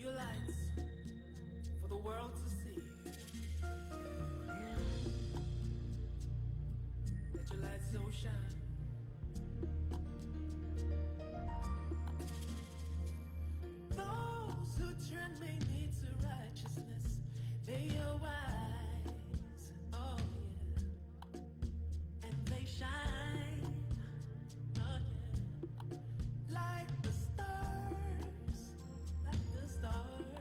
your lights for the world to see. Let your light so shine. Those who turn many to righteousness, they are wise. Oh yeah, and they shine. Oh yeah, like the stars, like the stars.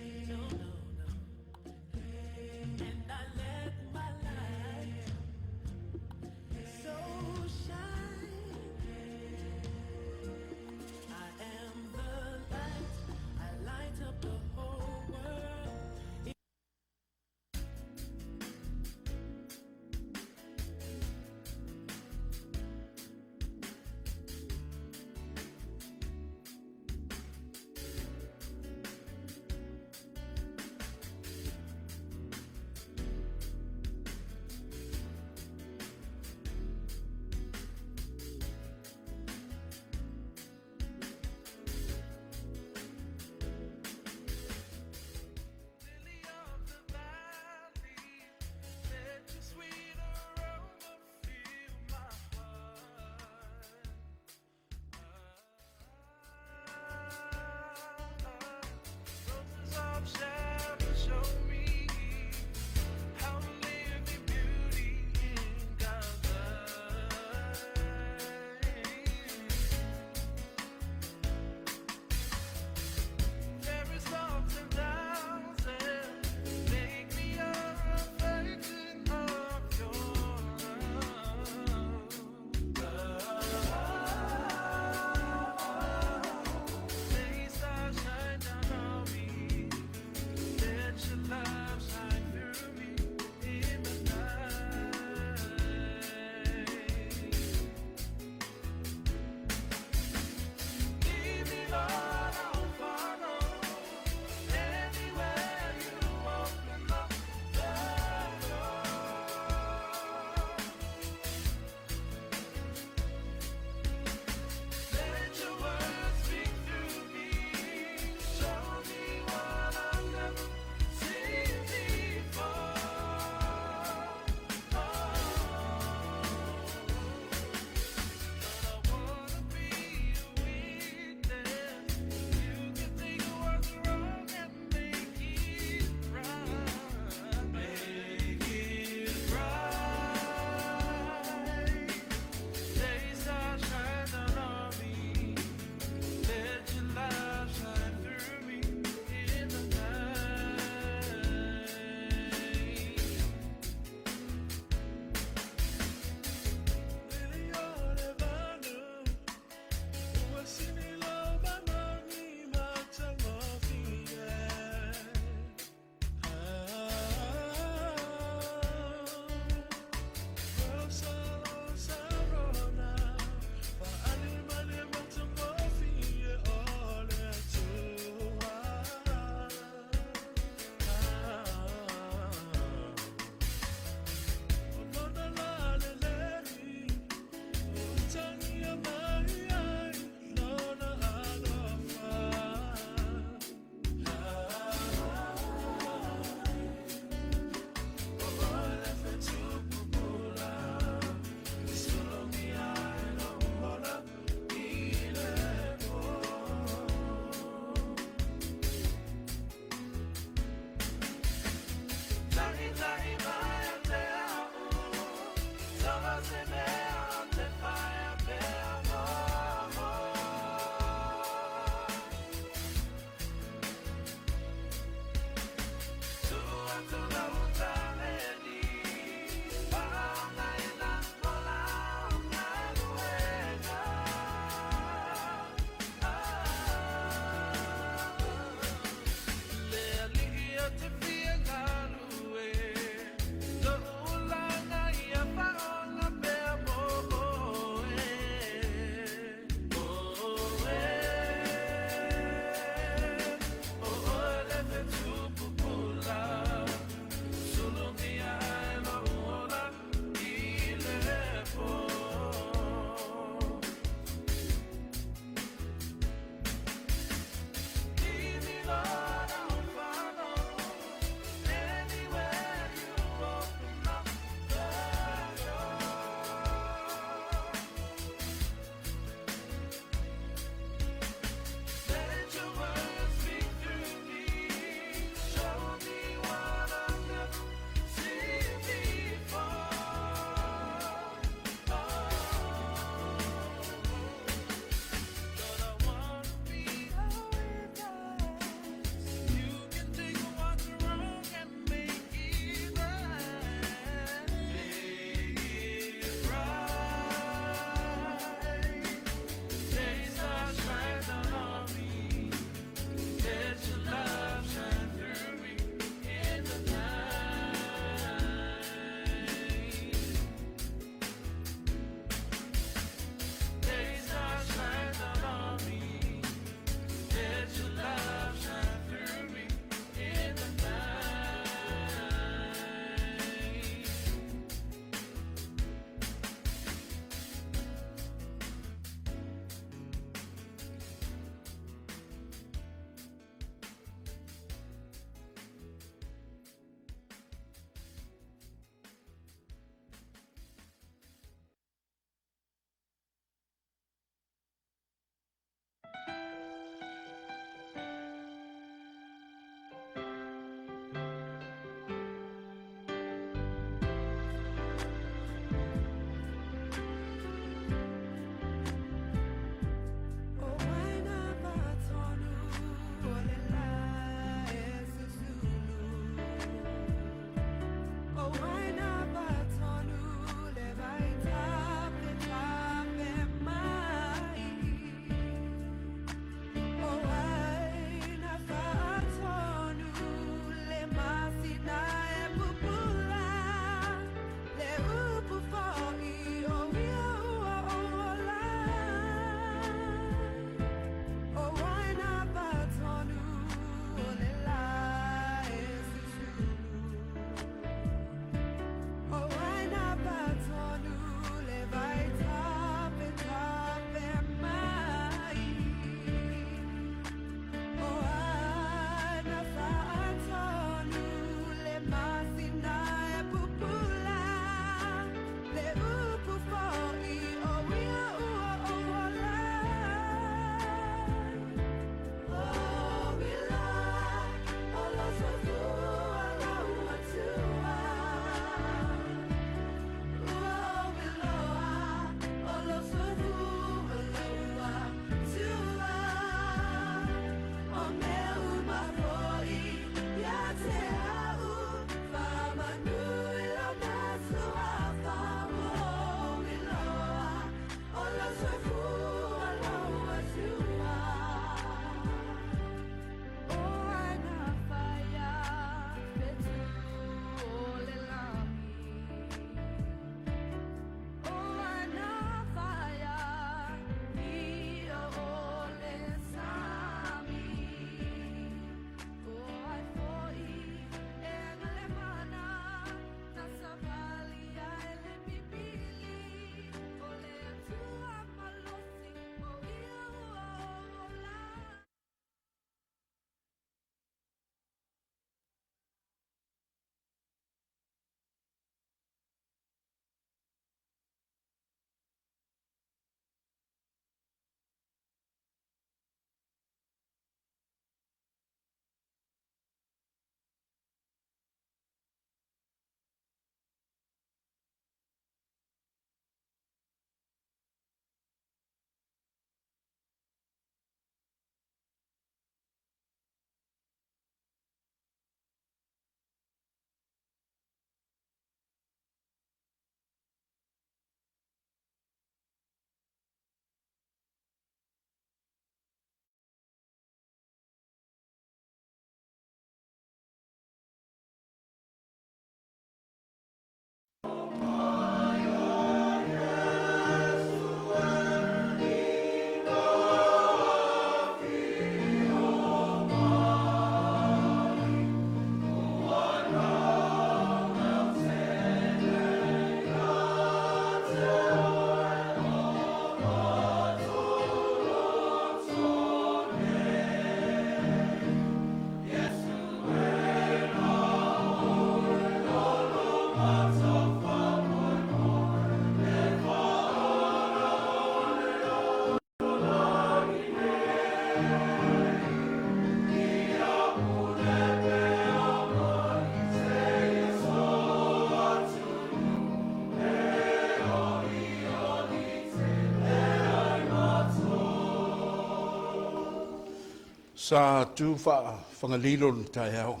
Sa tu faafagalilo le taeao,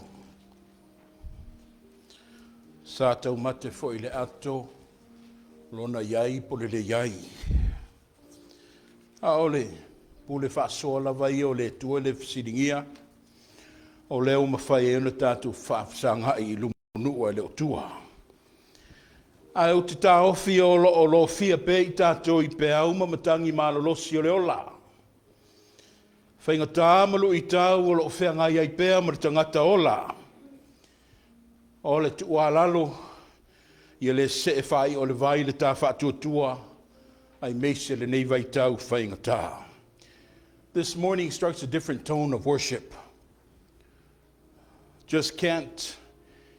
sa taumate foi i le ato lona i ai po o le leai. A o le pule faasoa lava ia o le Atua e le fesiligia, o lea ua mafai ai ona tatou faafesagai i luma o nuu ae le o tua. Ae ou te taofi o lo o lofia pea i tatou i peau ma matagi malolosi o le ola, faigata ma luitau o lo o feagai ai pea ma le tagata ola. O le tuualalo, ia le see faai'a o le vai le ta faatuatua, aemaise lenei vaitau faigata. This morning starts a different tone of worship. Just can't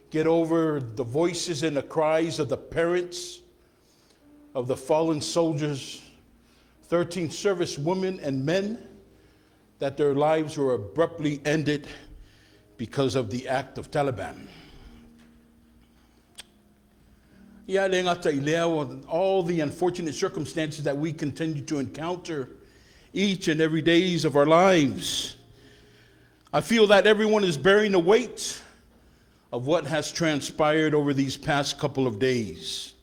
get over the voices and the cries of the parents of the fallen soldiers, 13 service women and men, that their lives were abruptly ended because of the act of Taliban. Ia le gata i lea, all the unfortunate circumstances that we continue to encounter each and every days of our lives. I feel that everyone is bearing the weight of what has transpired over these past couple of days.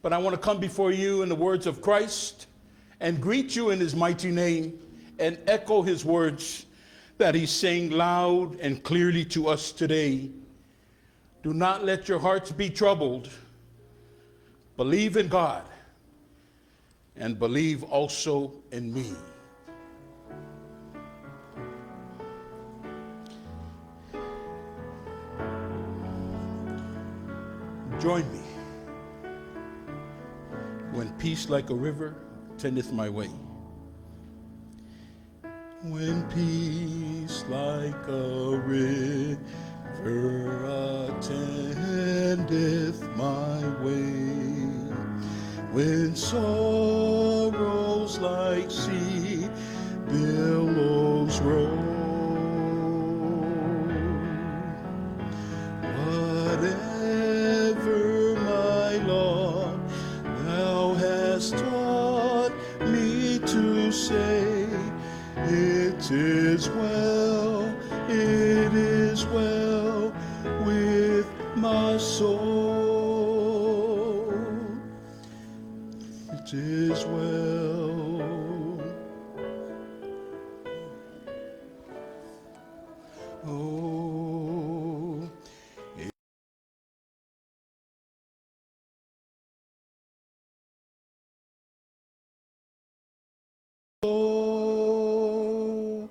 But I want to come before you in the words of Christ and greet you in his mighty name and echo his words that he's saying loud and clearly to us today. Do not let your hearts be troubled. Believe in God and believe also in me. Join me when peace like a river tendeth my way. When peace like a river attendeth my way, when sorrows like sea billows roll, whatever my lot, thou hast taught me to say, it is well, it is well with my soul. It It is well. Oh, oh,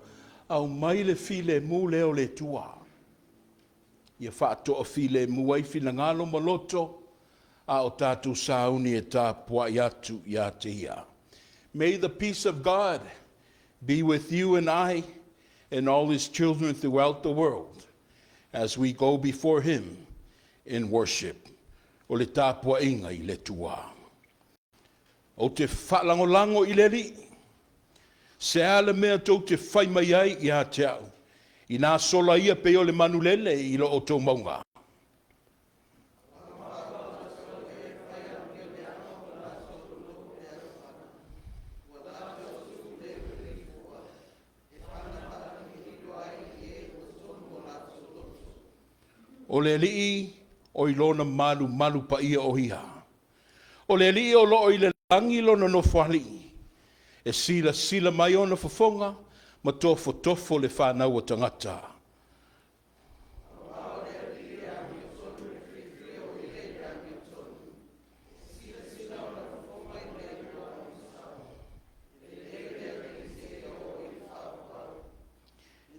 aumai le filemu lea o le Atua. Ia faatoafilemu ai finagalo ma loto, a o tatou sauni e tapuai atu ia te ia. May the peace of God be with you and I and all his children throughout the world as we go before him in worship. O le tapuaiga i le Atua. Ou te faalagolago i le Alii. Se a le mea tou te fai mai ai ia te au, inā sola ia pei o le manulele i lo outou mauga. O le Alii o i lona malumalu paia o ia. O le Alii o loo i le lagi lona nofoalii, e silasila mai ona fofoga ma tofotofo le fanau a tagata.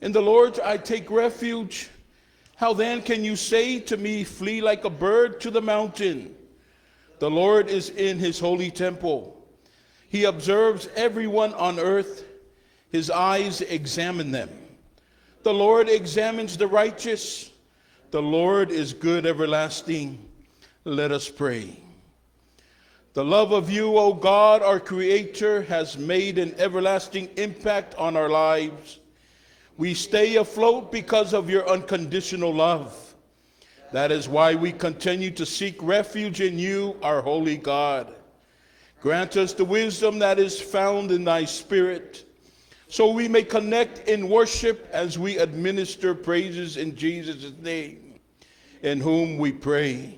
In the Lord I take refuge. How then can you say to me, "Flee like a bird to the mountain"? The Lord is in his holy temple. He observes everyone on earth. His eyes examine them. The Lord examines the righteous. The Lord is good everlasting. Let us pray. The love of you, O God, our Creator, has made an everlasting impact on our lives. We stay afloat because of your unconditional love. That is why we continue to seek refuge in you, our holy God. Grant us the wisdom that is found in thy Spirit, so we may connect in worship as we administer praises in Jesus' name, in whom we pray.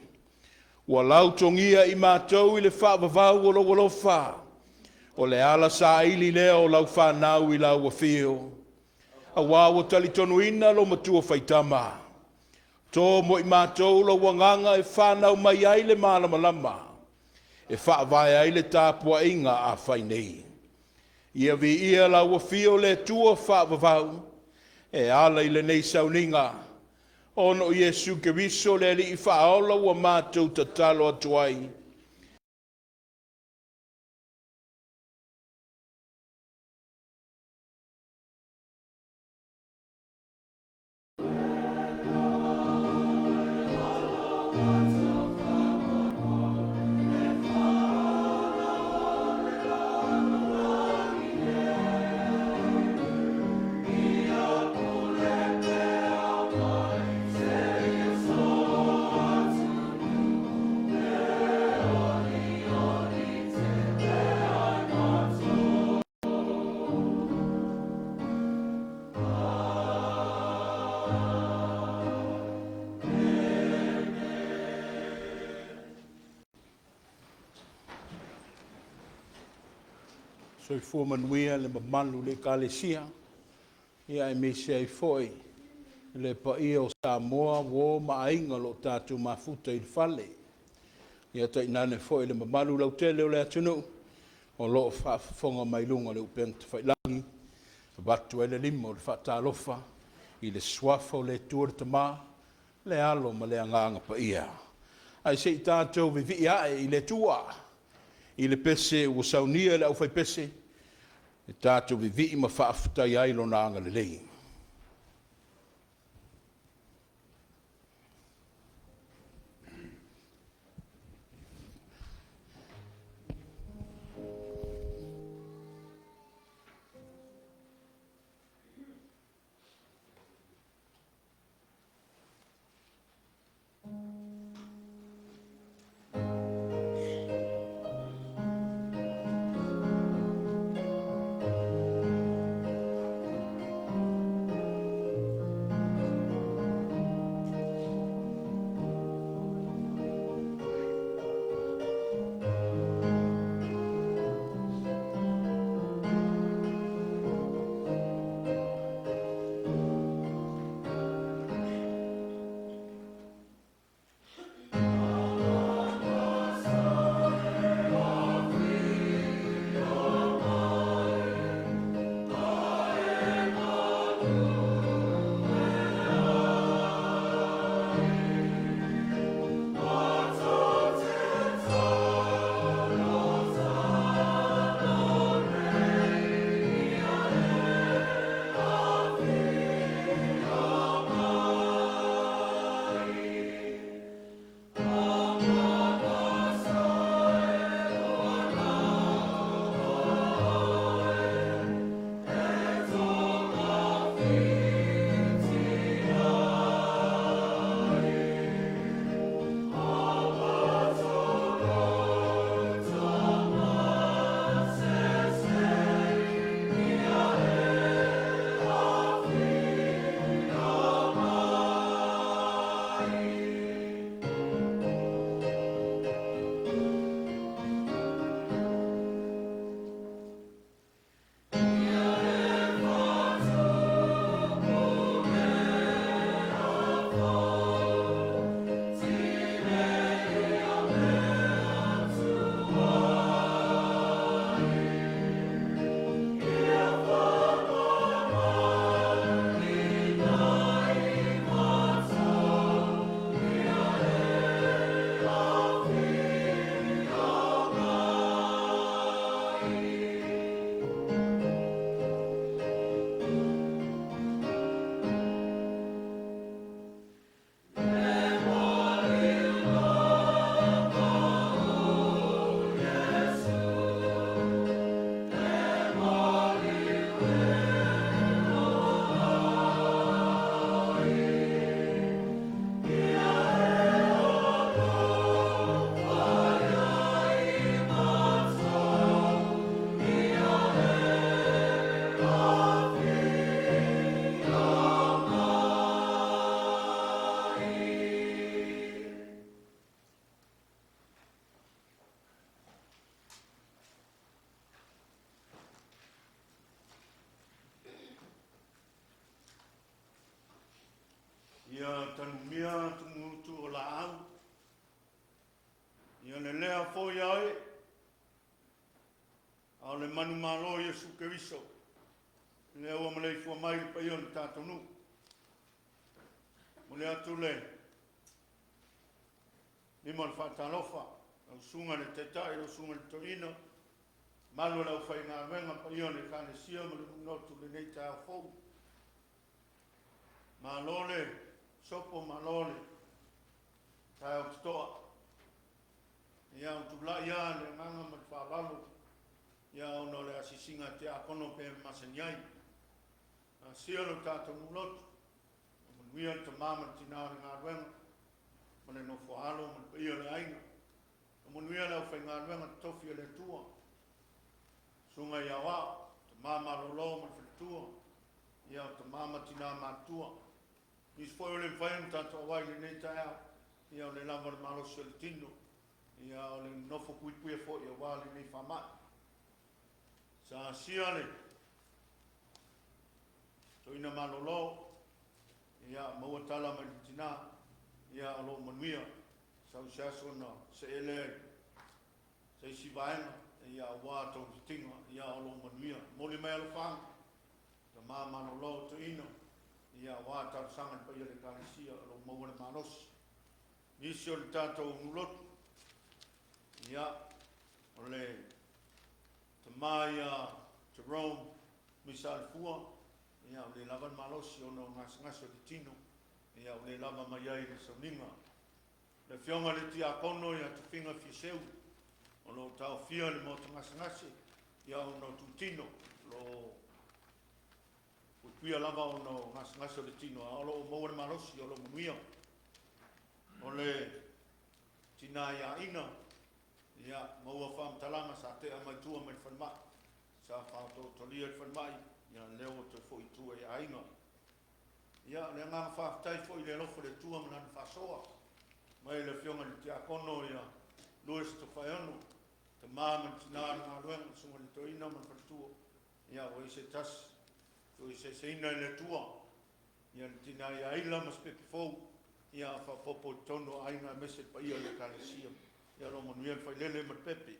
Ua lautogia i matou i le faavavau o lou alofa. O le ala saili lea o lau whanau i lau afio. Auā ua talitonuina lo matua faitama. Tō mo i mātou lo wanganga e whanau mai ai le malamalama. E faavae ai le tapuaiga a fai nei. Ia viia lau afio le Atua faavavau, e ala i lenei sauniga. Ona o Iesu Keriso le Alii faaola ua matou tatalo atu ai. Soifua manuia le mamalu i le Ekalesia, ia aemaise ai foi le paia o Samoa, uo ma aiga o lo o tatou mafuta i le fale. Ia tainane foi le mamalu lautele o le atunuu o lo o faafofoga mai luga o le upega tafailagi, avatu ai le lima o le faatalofa i le suafa o le Atua le Tama, le Alo ma le Agaga Paia. Ae se i tatou vivii ae i le Atua i le pese ua saunia e le aufaipese, e tatou vivii ma faafetaia ai lona agalelei. A o le manumalo o Iesu Keriso, lea ua maleifua mai le paia o le tatou nuu. Momoli atu le lima o le faatalofa, lau susuga i le Taitai, lau susuga i le Toeaina, mamalu o le aufaigaluega, paia o le Ekalesia ma le nuu lotu i lenei taeao fou. Malo le sopo, malo le taeao totoa. Ia, ua tulai lava le agaga ma le faaaloalo, ia ona o le asiasiga a Tiakono pei ona masani ai. Asia lo tatou nuu lotu, ia manuia le tama ma le tina o le galuega, ma le nofo a alo ma le paia o le aiga. Ia manuia le aufaigaluega totofi a le Atua, susuga i aoao, tama malolo ma le faletua, ia o tama ma tina matutua. Nisi foi ua le mafai ona tatou auai i lenei taeao, ia o le lava o le malosi o le tino, ia o le nofo puipuia foi aua lenei faamai. Sa asia le toeaina malolo, ia maua tala mai le tina, ia o lo o manuia, sau se aso ona see lea i se isi vaega, ia aua togafitiga, ia o lo o manuia. Momoli mai alofaaga, tama malolo toeaina, ia aua talosaga i le paia o le Ekalesia o lo o maua le malosi. Nisi o le tatou nuu lotu, ia, o le tama ia Jerome Misa Alefua, ia, ua le lava le malosi ona o gasegase o le tino, ia, ua le lava mai ai i le sauniga. Le Afioga i le Tiakono ia Tofiga Fiaseu, o lo o taofia i le maota gasegase, ia ona o itutino, o lo o puipuia lava ona o gasegase o le tino, a o lo o maua le malosi, o lo o manuia. O le tina ia Ina, ia, maua faamatalaga sa tea mai tua mai le falemai, sa faaotootolia i le falemai, ia lea ua toe foi i tua i aiga. Ia, o le agaga faafetai foi i le alofa o le Atua ma Lana faasoa mai le Afioga i le Tiakono ia Louis Tofaeono, tama ma le tina o le galuega, le susuga i le Toeaina ma le faletua, ia ua i ai se tasi toeseseina e le Atua, ia le tina ia Aila ma se pepe fou, ia faaopoopo i totonu o aiga aemaise le paia o le Ekalesia. Ia o lo o manuia le failele ma le pepe,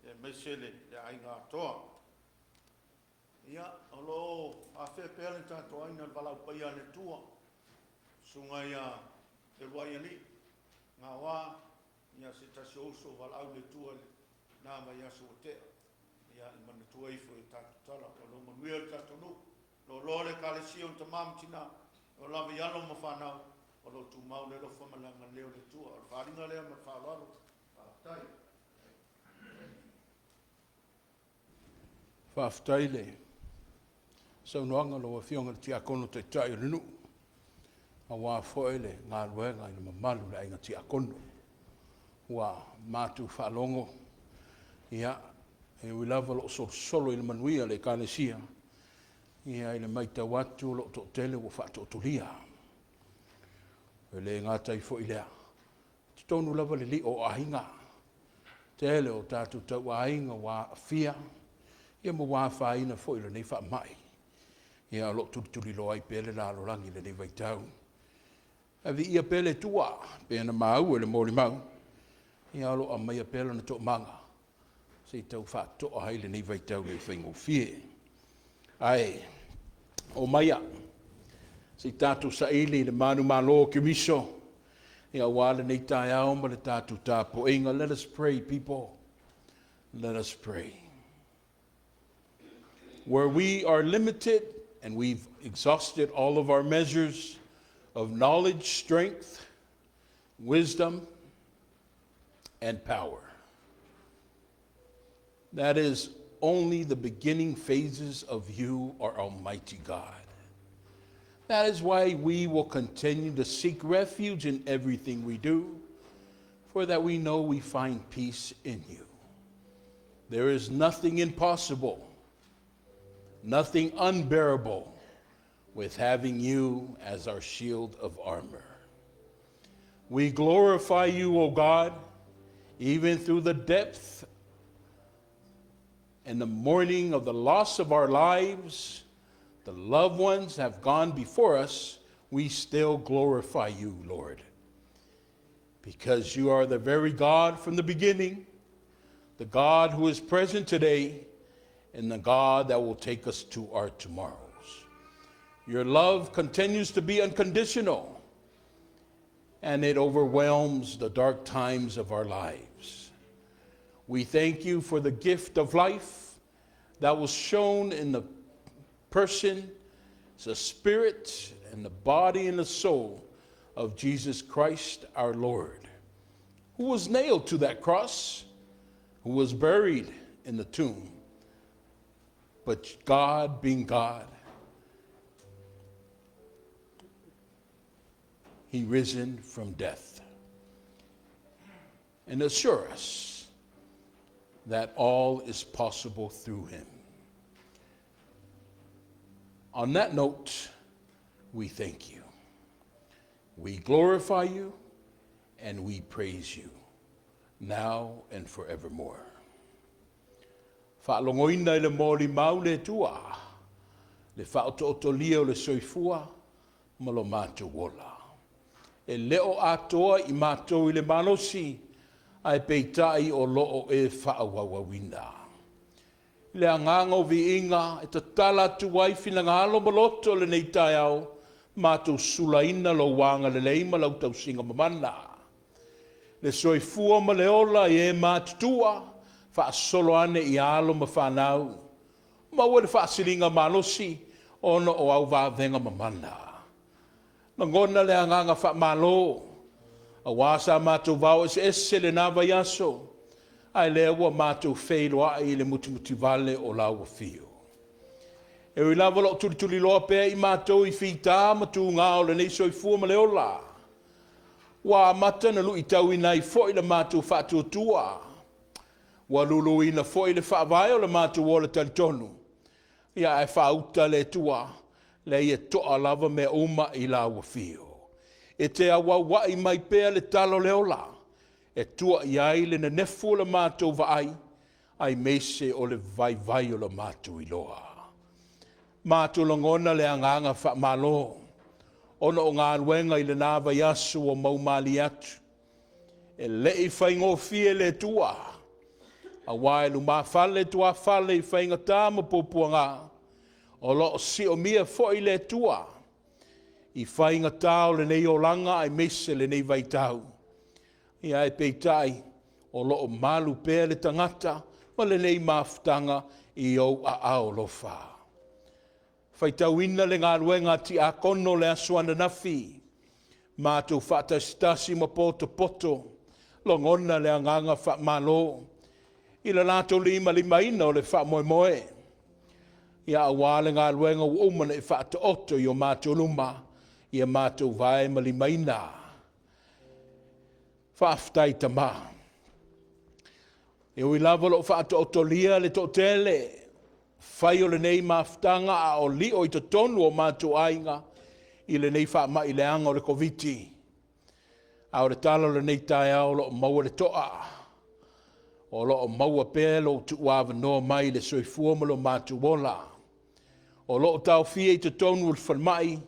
aemaise le aiga atoa. Ia, o lo o afea pea le tatou aiga i le valaau paia a le Atua, susuga ia Feluai Alii, Gaoa, ia se tasi o uso o valaau le Atua i lena vaiaso ua tea, ia i manatua ifo i tatou tala. O lo o manuia le tatou nuu, loaloa le Ekalesia o tama ma tina, o lava i alo ma fanau, o lo o tumau le alofa ma le agalelei o le Atua. O le faaaliga lea ma le faaaloalo. Faafetai. Faafetai le saunoaga lau Afioga i le Tiakono Taitai o le nuu, aua foi le galuega i le mamalu o le aiga Tiakono. Ua matou faalogo, ia, e ui lava o lo o solosolo i le manuia le Ekalesia, ia i le matau atu o lo o toatele ua faatootolia. E le gata ai foi i lea, e totonu lava le lio o aiga, tele o tatou tauaiga ua aafia, ia ma ua afaina foi i lenei faamai, ia o lo o tulituliloa ai pea le lalolagi i lenei vaitau. Ae viia pea le Atua, pei ona maua i le molimau, ia o lo o aumaia pea Lona toamaga se i tau faatoa ai lenei vaitau e le faigofie. Ae omaia se i tatou saili le manumalo o Keriso aua lenei taeao ma le tatou tapuaiga. Let us pray, people. Let us pray. Where we are limited and we've exhausted all of our measures of knowledge, strength, wisdom, and power. That is only the beginning phases of you, our Almighty God. That is why we will continue to seek refuge in everything we do, for that we know we find peace in you. There is nothing impossible, nothing unbearable with having you as our shield of armor. We glorify you, O God, even through the depth and the mourning of the loss of our lives, the loved ones have gone before us, we still glorify you, Lord. Because you are the very God from the beginning, the God who is present today, and the God that will take us to our tomorrows. Your love continues to be unconditional, and it overwhelms the dark times of our lives. We thank you for the gift of life that was shown in the person, the spirit, and the body and the soul of Jesus Christ our Lord, who was nailed to that cross, who was buried in the tomb. But God being God, he risen from death and assure us that all is possible through him. On that note, we thank you. We glorify you and we praise you now and forevermore. Faalogoina i le molimau le Atua, le faaotootolia o le soifua ma lo matou ola. E le o atoa i matou i le malosi, ae peitai o lo o e faaauauina. I le agaga o viiga e tatala atu ai finagalo ma loto i lenei taeao, matou sulaina lou agalelei ma lau tausiga mamana. Le soifua ma le ola i e matutua, faasolo ane i alo ma fanau. Maua le faasiliga malosi ona o au vavega mamana. Lagona le agaga faamalo, auā sa matou vao eseese lena vaiaso, ae lea ua matou feiloai i le mutimutivale o lau afio. E ui lava o lo o tulituliloa pea i matou i fita ma tugā o lenei soifua ma le ola, ua amata ona luitauina ai foi le matou faatuatua, ua luluina foi le faavae o le matou ola talitonu, ia ae faauta le Atua, leai e to'a lava mea uma i lau afio. E te auauai mai pea le tala o le ola, e tua i ai le nenefu o le matou vaai, aemaise o le vaivai o le matou iloa. Matou lagona le agaga faamalo, ona o galuega i lena vaiaso ua maumalie atu. E le i faigofie le Atua, auā e lumafale tuafale i faigata ma puapuagā, o lo o siomia foi le Atua i faigata o lenei olaga aemaise lenei vaitau. Ia ae peitai, o lo o malu pea le tagata ma lenei mafutaga i ou aao alofa. Faitauina le galuega a Tiakono le aso ananafi, matou faatasitasi ma potopoto, lagona le agaga faamalo i le latou limalimaina o le faamoemoe, ia aua le galuega ua uma ona e faataoto i o matou luma, ia matou vae ma limaina. Faafetai Tama. E ui lava o lo o faataotolia le toatele, fai o lenei mafutaga a o lio i totonu o matou aiga i lenei faamai leaga o le Koviti. A o le tala o lenei taeao o lo o maua le to'a, o lo o maua pea lou tuuavanoa mai i le soifua ma lo matou ola. O lo o taofia i totonu o le falemai,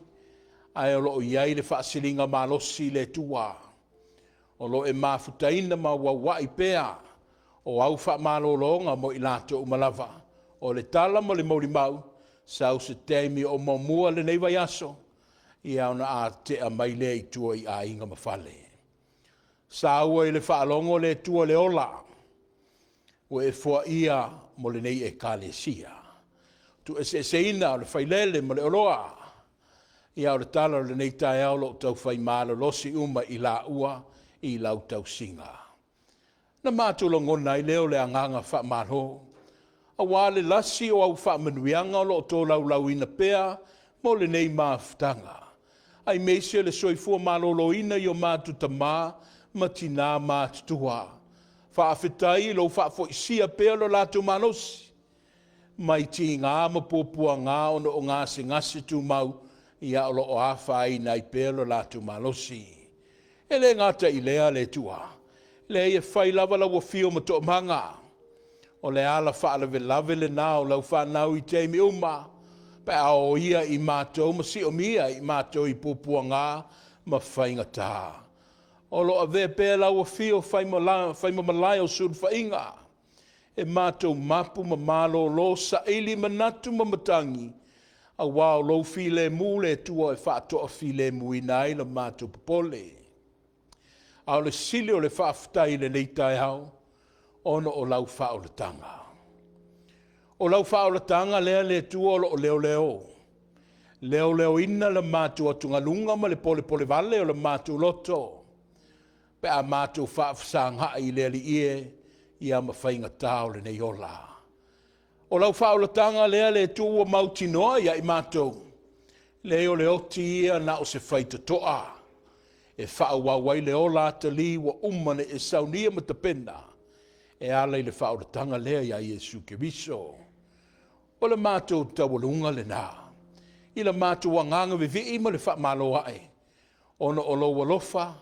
ae o lo o i ai le faasiliga malosi i le Atua. O lo o e mafutaina ma auauai pea o au faamalologa mo i latou uma lava. O le tala ma le molimau, sau se taimi o muamua lenei vaiaso, ia ona atea mai lea i tua i aiga ma fale. Saua i le faalogo le Atua le ola, ua e foaia mo lenei Ekalesia. Tuueseeseina o le failele ma le oloa, ia o le tala o lenei taeao o lo o taufai malolosi uma i laua i lau tausiga. Na matou lagona ai lea o le agaga faamalo, auā le lasi o au faamanuiaga o lo o tolaulauina pea mo lenei mafutaga, aemaise le soifua maloloina i o matou tama ma tinā matutua. Faafetai i lou faafoisia pea o lo latou malosi, mai tiga ma puapuaga ona o gasegase tumau, ia o lo o afaina ai pea lo latou malosi. E le gata i lea le Atua, leai e fai lava lau afio ma toomaga, o le ala faalavelave lena o lau fanau i taimi uma, pe a oia i matou ma siomia i matou i puapuaga ma faigata. O lo o avea pea lau afio fai ma malae o sulufaiga. E matou mapu ma malolo, saili manatu ma matagi, auā o lou filemu le Atua e faatoafilemuina ai la matou popole. A o le sili o le faafetai i lenei taeao, ona o lau faaolataga. O lau faaolataga lea le Atua o lo o leoleo, leoleoina le matou atugaluga ma le polepolevale o le matou loto, pe a matou faafesagai i le Alii e, ia ma faigata o lenei ola. O lau faaolataga lea le Atua ua mautinoa ia i matou, leai o le oti ia na o se faitotoa e faaauau ai le ola atalii ua uma ona e saunia ma tapena e ala i le faaolataga lea ia Iesu Keriso. O le matou taualuga lena i le matou agaga vivii ma le faamalo ae, ona o lou alofa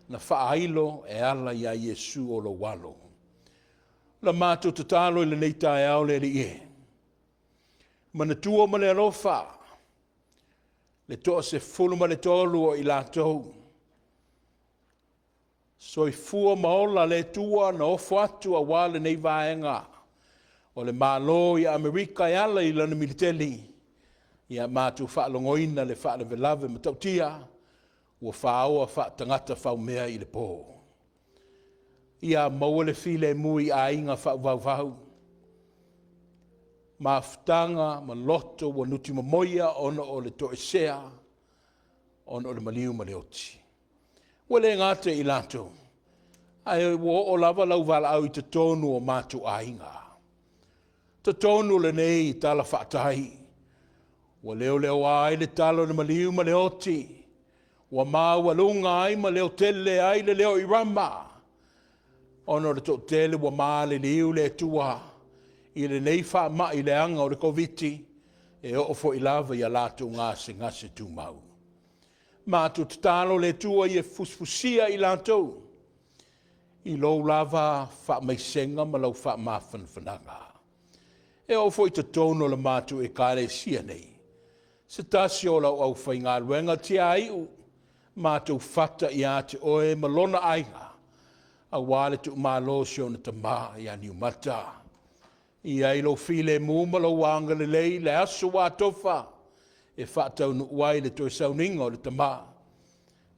na faailo e ala ia Iesu o lou Alo. O la matou tatalo i lenei taeao le Alii e, manatua ma le alofa le toa-13 o i latou soifua ma ola le Atua na ofo atu aua lenei vaega o le Malo i Amerika e ala i lana militeli, ia matou faalogoina le faalavelave matautia ua faoa faatagata faumea i le po. Ia maua le filemu i aiga faauvauvau, mafutaga ma loto ua nutimomoia ona o le toesea, ona o le maliu ma le oti. Ua le gata ia i latou, ae ua oo lava lau valaau i totonu o matou aiga. Totonu o lenei talafatai, ua leoleoa ai le tala o le maliu ma le oti, ua maualuga ai ma leotele ai le leo i Rama, ona o le toatele ua maliliu le Atua i lenei faamai leaga o le Koviti, e oo foi lava i a latou gasegase tumau. Matou tatalo le Atua ia fusifusia i latou i lou lava faamaisega ma lau faamafanafanaga. E oo foi i totonu o le matou Ekalesia nei, se tasi o lau aufaigaluega tiaiu, matou fata ia te oe ma lona aiga, aua le tuumalo o si ona tama ia Niumata. I ai lou filemu ma lou agalelei i le aso ua atofa e faataunuu ai le toe sauniga o le tama,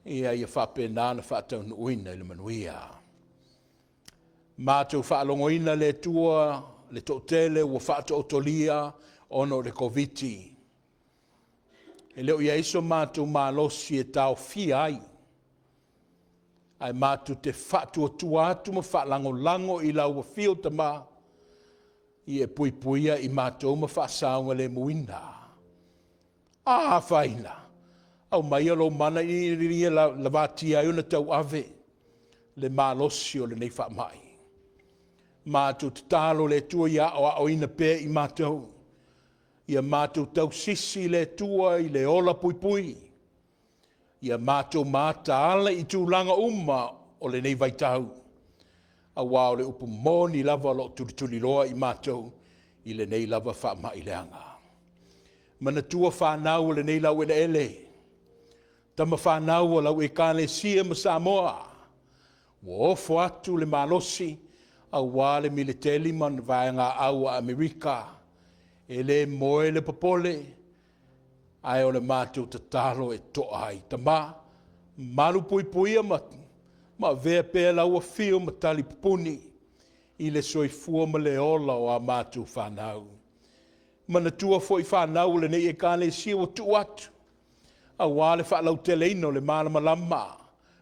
ia ia faapena ona faataunuuina i le manuia. Matou faalogoina le Atua le toatele ua faataotolia ona o le Koviti. E le o i ai so matou malosi e taofia ai, ae matou te faatuatua atu ma faalagolago i lau afio Tama, ia e puipuia i matou ma faasaogalemuina. A afaina, aumaia lou mana ina ia lavatia ai ona tauave le malosi o lenei faamai. Matou tatalo le Atua ia aoaoina pea i matou, ia matou tausisi i le Atua i le ola puipui, ia matou mataala i tulaga uma o lenei vaitau, aua o le upu moni lava o lo o tulituliloa i matou i lenei lava faamai leaga. Manatua fanau o lenei laueleele, tama fanau a lau Ekalesia ma Samoa, ua ofo atu le malosi aua le militeli ma ni vaegaau a Amerika. E le moe le popole, ae o le matou tatalo e to'a ai. Tama, malupuipuia ma avea pea lau afio ma talipupuni i le soifua ma le ola o a matou fanau. Manatua foi fanau a lenei Ekalesia ua tuu atu aua le faalauteleina o le malamalama,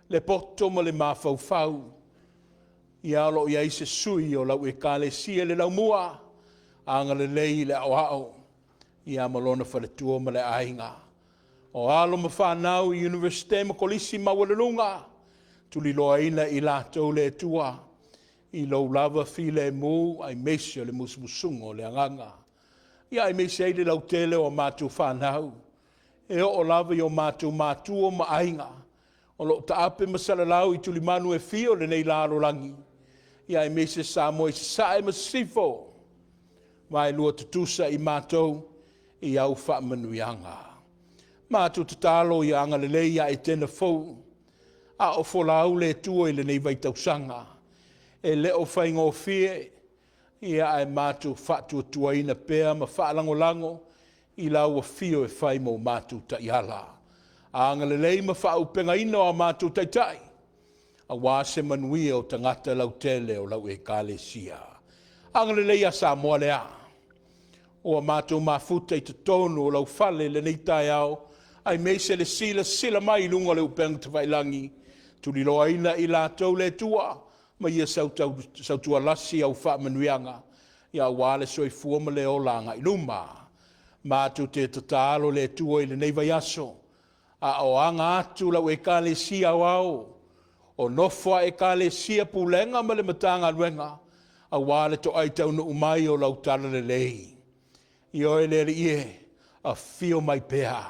le poto ma le mafaufau. Ia o lo o i ai se sui o lau Ekalesia i le laumua, agalelei i le aoao ia ma lona faletua ma le aiga. O alo ma fanau i Iunivesite ma Kolisi maualuluga, tuliloaina i latou le Atua i lou lava filemu aemaise o le musumusuga o le Agaga. Ia aemaise ai le lautele o a matou fanau, e oo lava i o matou matua ma aiga o lo o taape ma salalau i tulimanu e fia o lenei lalolagi, ia aemaise Samoa i Sasae ma Sisifo, vaelua tutusa i matou i au faamanuiaga. Matou tatalo ia agalelei ia Etena fou, a o folau le Atua i lenei vaitausaga. E le o faigofie. Ia, ae matou faatuatuaina pea ma faalagolago i lau afio e fai mo matou taiala. Agalelei ma faaauupegaina o a matou taitai, aua se manuia o tagata lautele o lau Ekalesia. Agalelei ia Samoa lea, ua matou mafuta i totonu o lau fale i lenei taeao, aemaise le silasila mai i luga o le upega tafailagi, tuliloaina i latou le Atua, ma ia sautualasi au faamanuiaga, aua le soifua ma le ola agai i luma. Matou te tatalo le Atua i lenei vaiaso, a o aga atu lau Ekalesia Aoao, o nofo a Ekalesia, Pulega ma le Matagaluega, aua le toai taunuu mai o lau Talalelei. Ioe le Alii e, afio mai pea,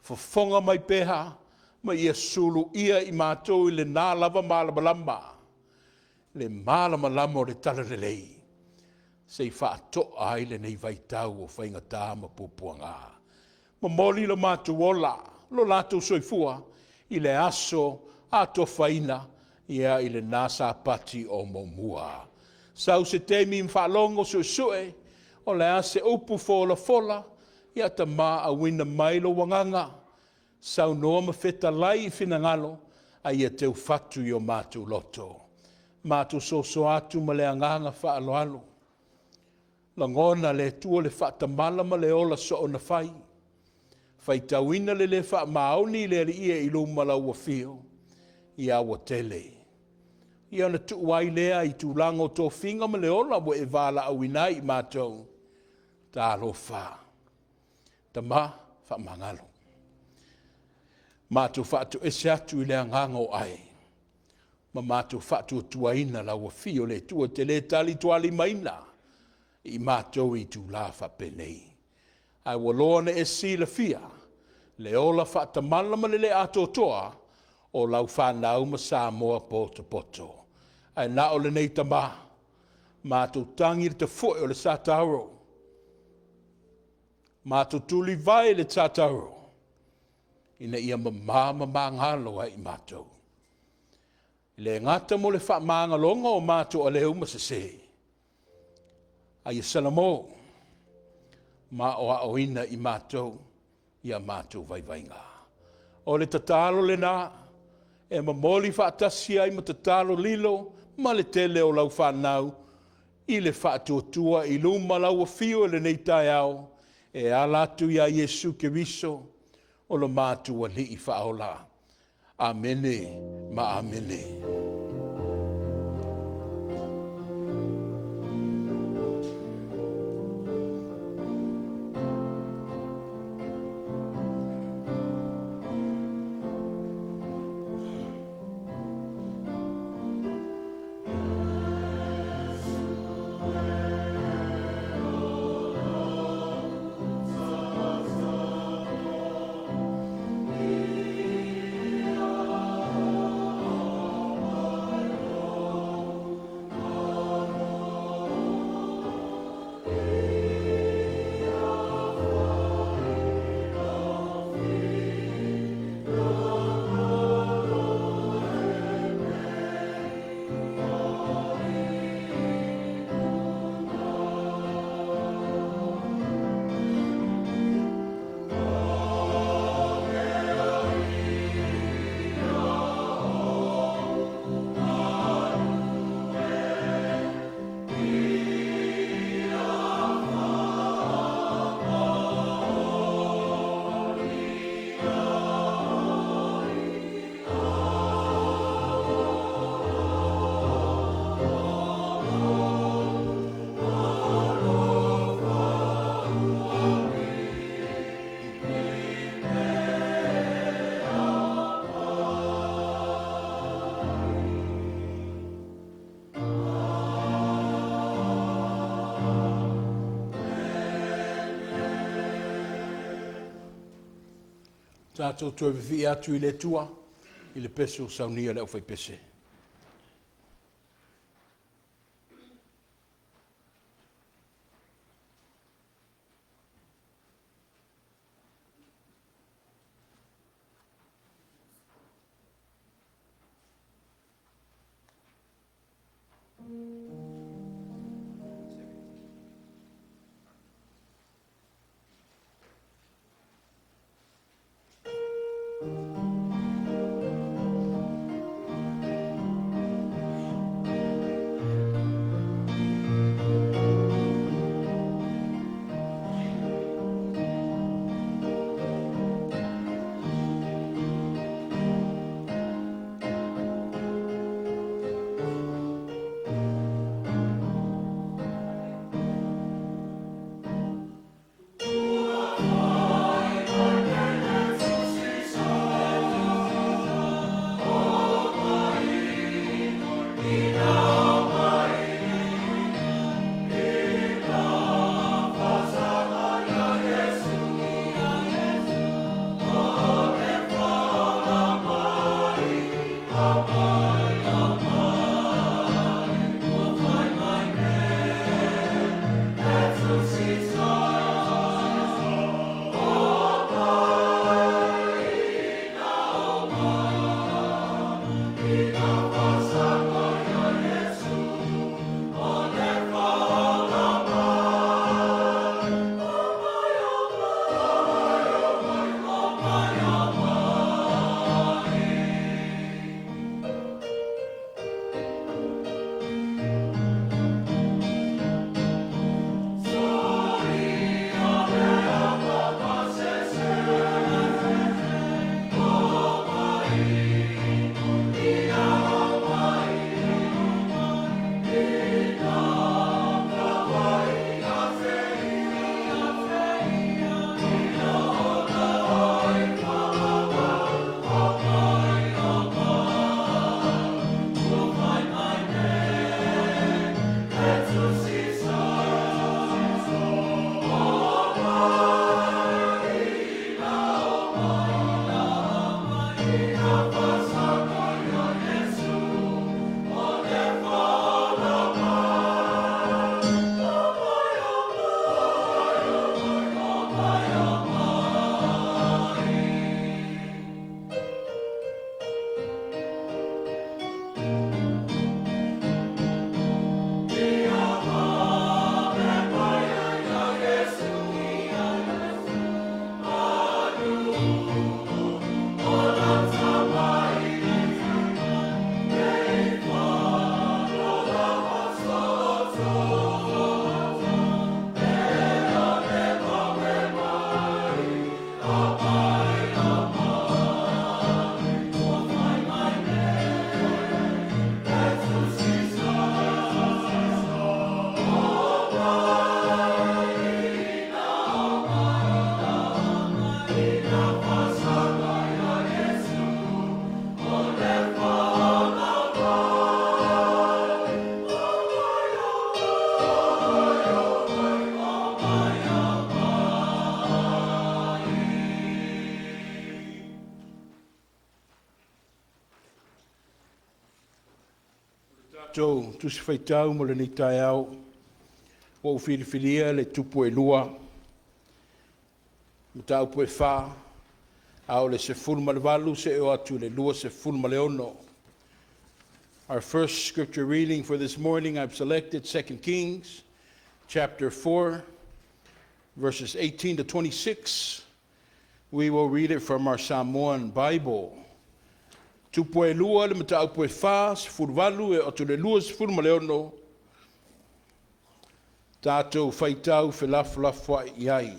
fofoga mai pea, ma ia suluia i matou i lena lava malamalama, le malamalama o le Talalelei, se i faato'a ai lenei vaitau o faigata ma puapuaga. Momoli lo matou ola, lo latou soifua i le aso atofaina i lena Sapati o muamua. Sau se taimi ma faalogo suesue o le a se upu folafola, ia Tama, auina mai lou Agaga, saunoa ma fetalai i finagalo, a ia teufatu i o matou loto. Matou soso atu ma le agaga faaaloalo. Lagona le Atua le faatamala ma le ola soonafai, faitauina le le faamaoni i le Alii e i luma o lau afio, ia ua tele. Ia ona tuu ai lea i tulaga o tofiga ma le ola ua e valaauina ai i matou. Talofa! Tama, faamagalo. Matou faatoese atu i le agaga o Ae, ma matou faatuatuaina lau afio le Atua e te le talitualimaina i matou i itula faapenei. Ae ua loa ona e silafia le ola faatamala ma le le atoatoa o lau fanau ma Samoa potopoto. Ae na o lenei Tama, matou tagi i le tafoe o le sa tauro, matou tulivae i le sa tauro, ina ia mama ma magalo ai i matou. E le gata mo le faamagaloga o matou aleu ma sese, a ia salamo ma aoaoina i matou i a matou vaivaiga. O le tatalo lena e momoli faatasi ai ma tatalo lilo ma le tele o lau fanau i le faatuatua i luma lau afio i lenei taeao e ala atu ia Iesu Keriso o lo matou Alii Faaola. Amene ma amene. Tatou toe vivii atu i le Atua i le pese ua saunia e le aufaipese. Tatou Tusi Faitau mo lenei taeao, ua ou filifilia le Tupu e 2, mataupu e 4, a o le 18 se'e oo atu i le 26. Our first scripture reading for this morning, I've selected 2 Kings chapter 4, verses 18 to 26. We will read it from our Samoan Bible. Tupu e 2, le mataupu e 4, 18 e oo atu i le 26, tatou faitau felafolafoai i ai.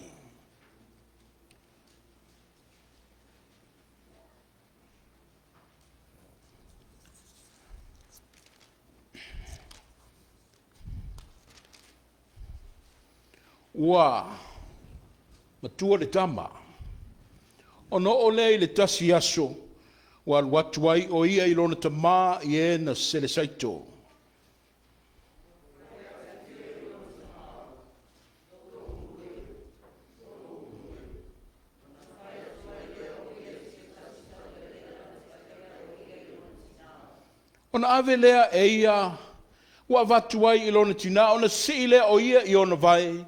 Ua matua le tama. Ona oo lea i le tasi aso, ua alu atu ai o ia i lona tamā i e na selesaito. Ona ave lea e ia ua avatu ai i lona tinā, ona sii lea o ia i ona vae,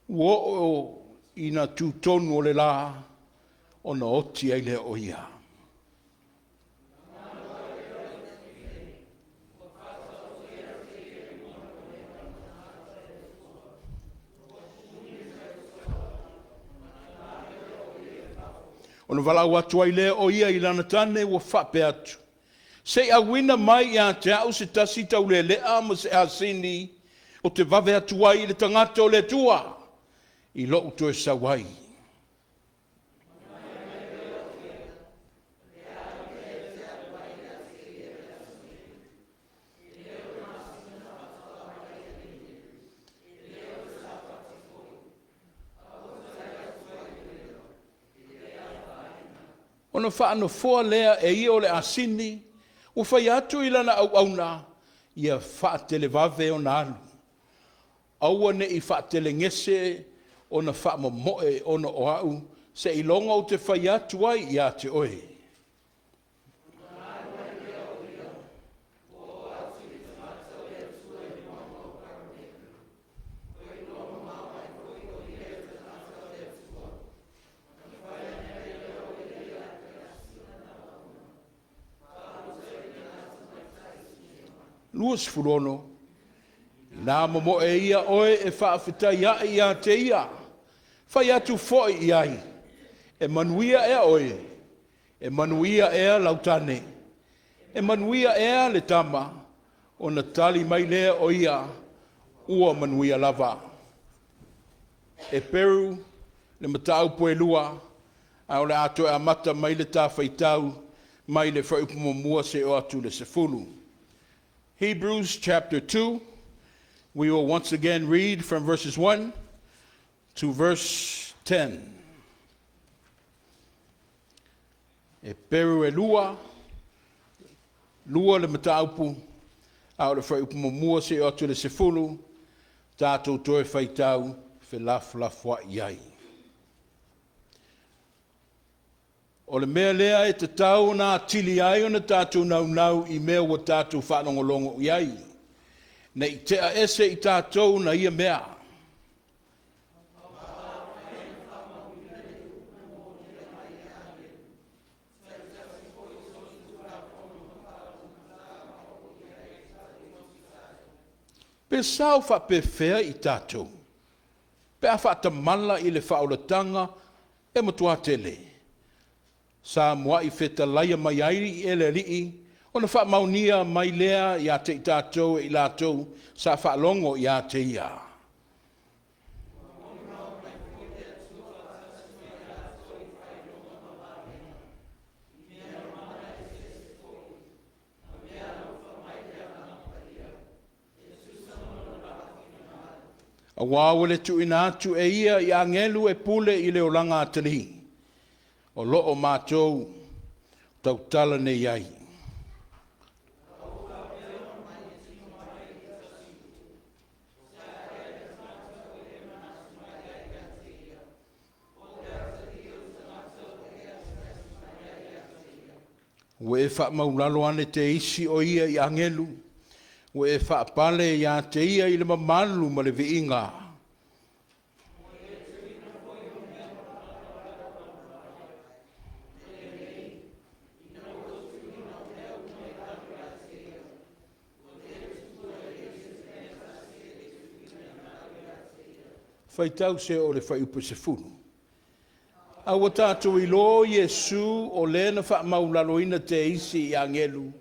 ua oo ina tutonu o le lā, ona oti ai lea o ia. Ona valaau atu ai lea o ia i lana tane ua faapea atu, Se i auina mai ia te au se tasi taulelea ma se asini ou te vave atu ai i le tagata o le Atua i lou toe sau ai. Ona faanofoa lea e ia o le asini, ua fai atu i lana auauna, ia faatelevave ona alu, aua ne i faatelegese ona faamomoe ona o au, seiloga ou te fai atu ai ia te oe. 26, Ina momoe ia oe e faafetaiaʻi ia te ia, fai atu foi i ai, “E manuia ea oe? E manuia ea lau tane? E manuia ea le tama?” Ona tali mai lea o ia, “Ua manuia lava.” Heperu le mataupu e 2, ae o le a toe amata mai le ta faitau mai le fuaiupu muamua seia oo atu i le 10. Hebrews chapter 2, we will once again read from verses 1 to verse 10. Heperu e 2, 2 le mataupu, a o le fuaiupu muamua seia oo atu i le 10, tatou toe faitau felafolafoai ai. O le mea lea e tatau ona atili ai ona tatou naunau i mea ua tatou faalogologo i ai, ne i tea ese i tatou na ia mea. Pe sao faapefea i tatou pe a faatamala i le faaolataga e matua tele, sa muai fetalaia mai ai e le Alii ona faamaonia mai lea ia te i tatou e i latou sa faalogo ia te ia. Auā ua le tuuina atu e ia i agelu e pule i le olaga atalii, o lo o matou tautala nei ai. Ua e faamaualalo ane te isi o ia i agelu, ua e faapale ia te ia i le mamalu ma le viiga. Faitau se oo i le fuaiupu e 10. A ua tatou iloa o Iesu o le na faamaualaloina teisi i agelu,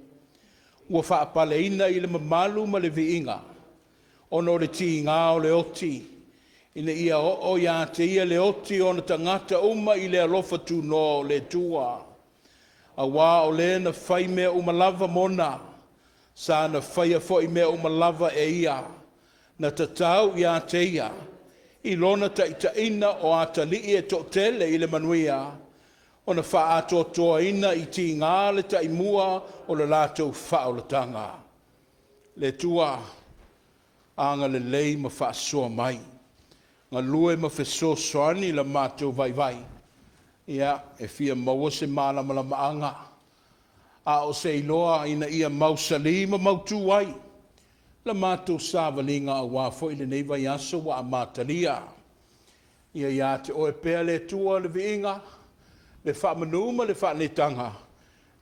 ua faapaleina i le mamalu ma le viiga, ona o le tiga o le oti, ina ia oo ia te ia le oti o ona tagata uma i le alofa tunoa o le Atua. Auā o le na fai mea uma lava mona, sa na faia foi mea uma lava e ia, na tatau ia te ia, i lona taitaiga o atalii e toatele i le manuia, ona faaatoatoaina i tiga le taimua o le latou faaolataga. Le Atua, agalelei ma faasoa mai, galue ma fesoasoani la matou vaivai, ia, e fia maua se malamalamaaga, a o se iloa ina ia mausali ma mautu ai la matou savaliga aua foi lenei vaiaso ua amatalia. Ia ia te Oe pea le Atua le viiga, le faamanu ma le faaneetaga,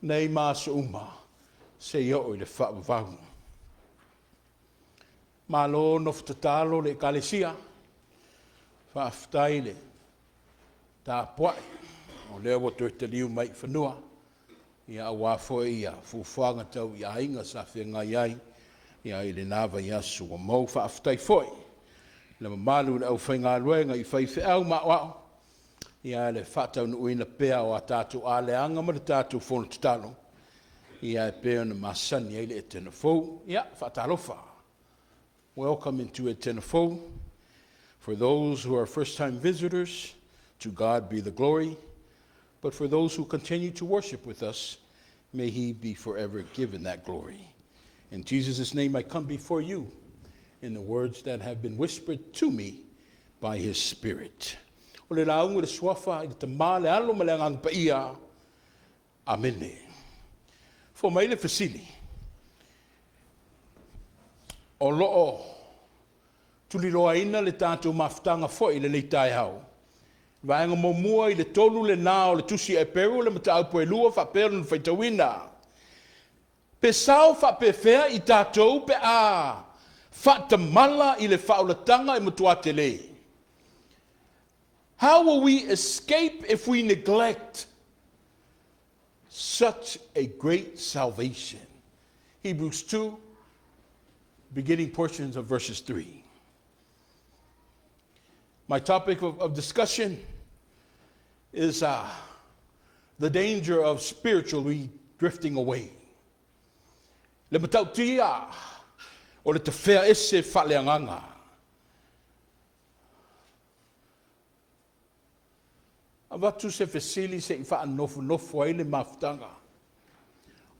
nei ma aso uma, seia oo i le faavavau. Malo nofo tatalo le Ekalesia, faafetai le tapuai. o lea ua toe taliu mai i fanua, ia aua foi ia fuafuaga tau i aiga sa feagai ai ia i lena vaiaso ua mou. Faafetai foi le mamalu i le aufaigaluega i faifeau ma aoao, ia le faataunuuina pea o a tatou aleaga ma le tatou fono tatalo, ia e pei ona masani ai le Etena Fou. Ia, faatalofa. Welcome into Etena Fou. For those who are first-time visitors, to God be the glory. But for those who continue to worship with us, may He be forever given that glory. In Jesus' name I come before you in the words that have been whispered to me by His Spirit. O le lauga i le suafa i le Tama, le Alo ma le Agaga Paia. Amene. Fua mai le fesili. O lo o tuliloaina le tatou mafutaga foi i lenei taeao. Vaega muamua i le tolu lena o le tusi a Eperu le mataupu e lua faapea lona faitauina. Pe sao faapefea i tatou pe a faatamala i le faaolataga e matua tele. How will we escape if we neglect such a great salvation? Hebrews 2, beginning portions of verses 3. My topic of discussion is the danger of spiritually drifting away. Le matautia o le tafea ese faaleagaga. Avatu se fesili se i faanofonofo ai le mafutaga.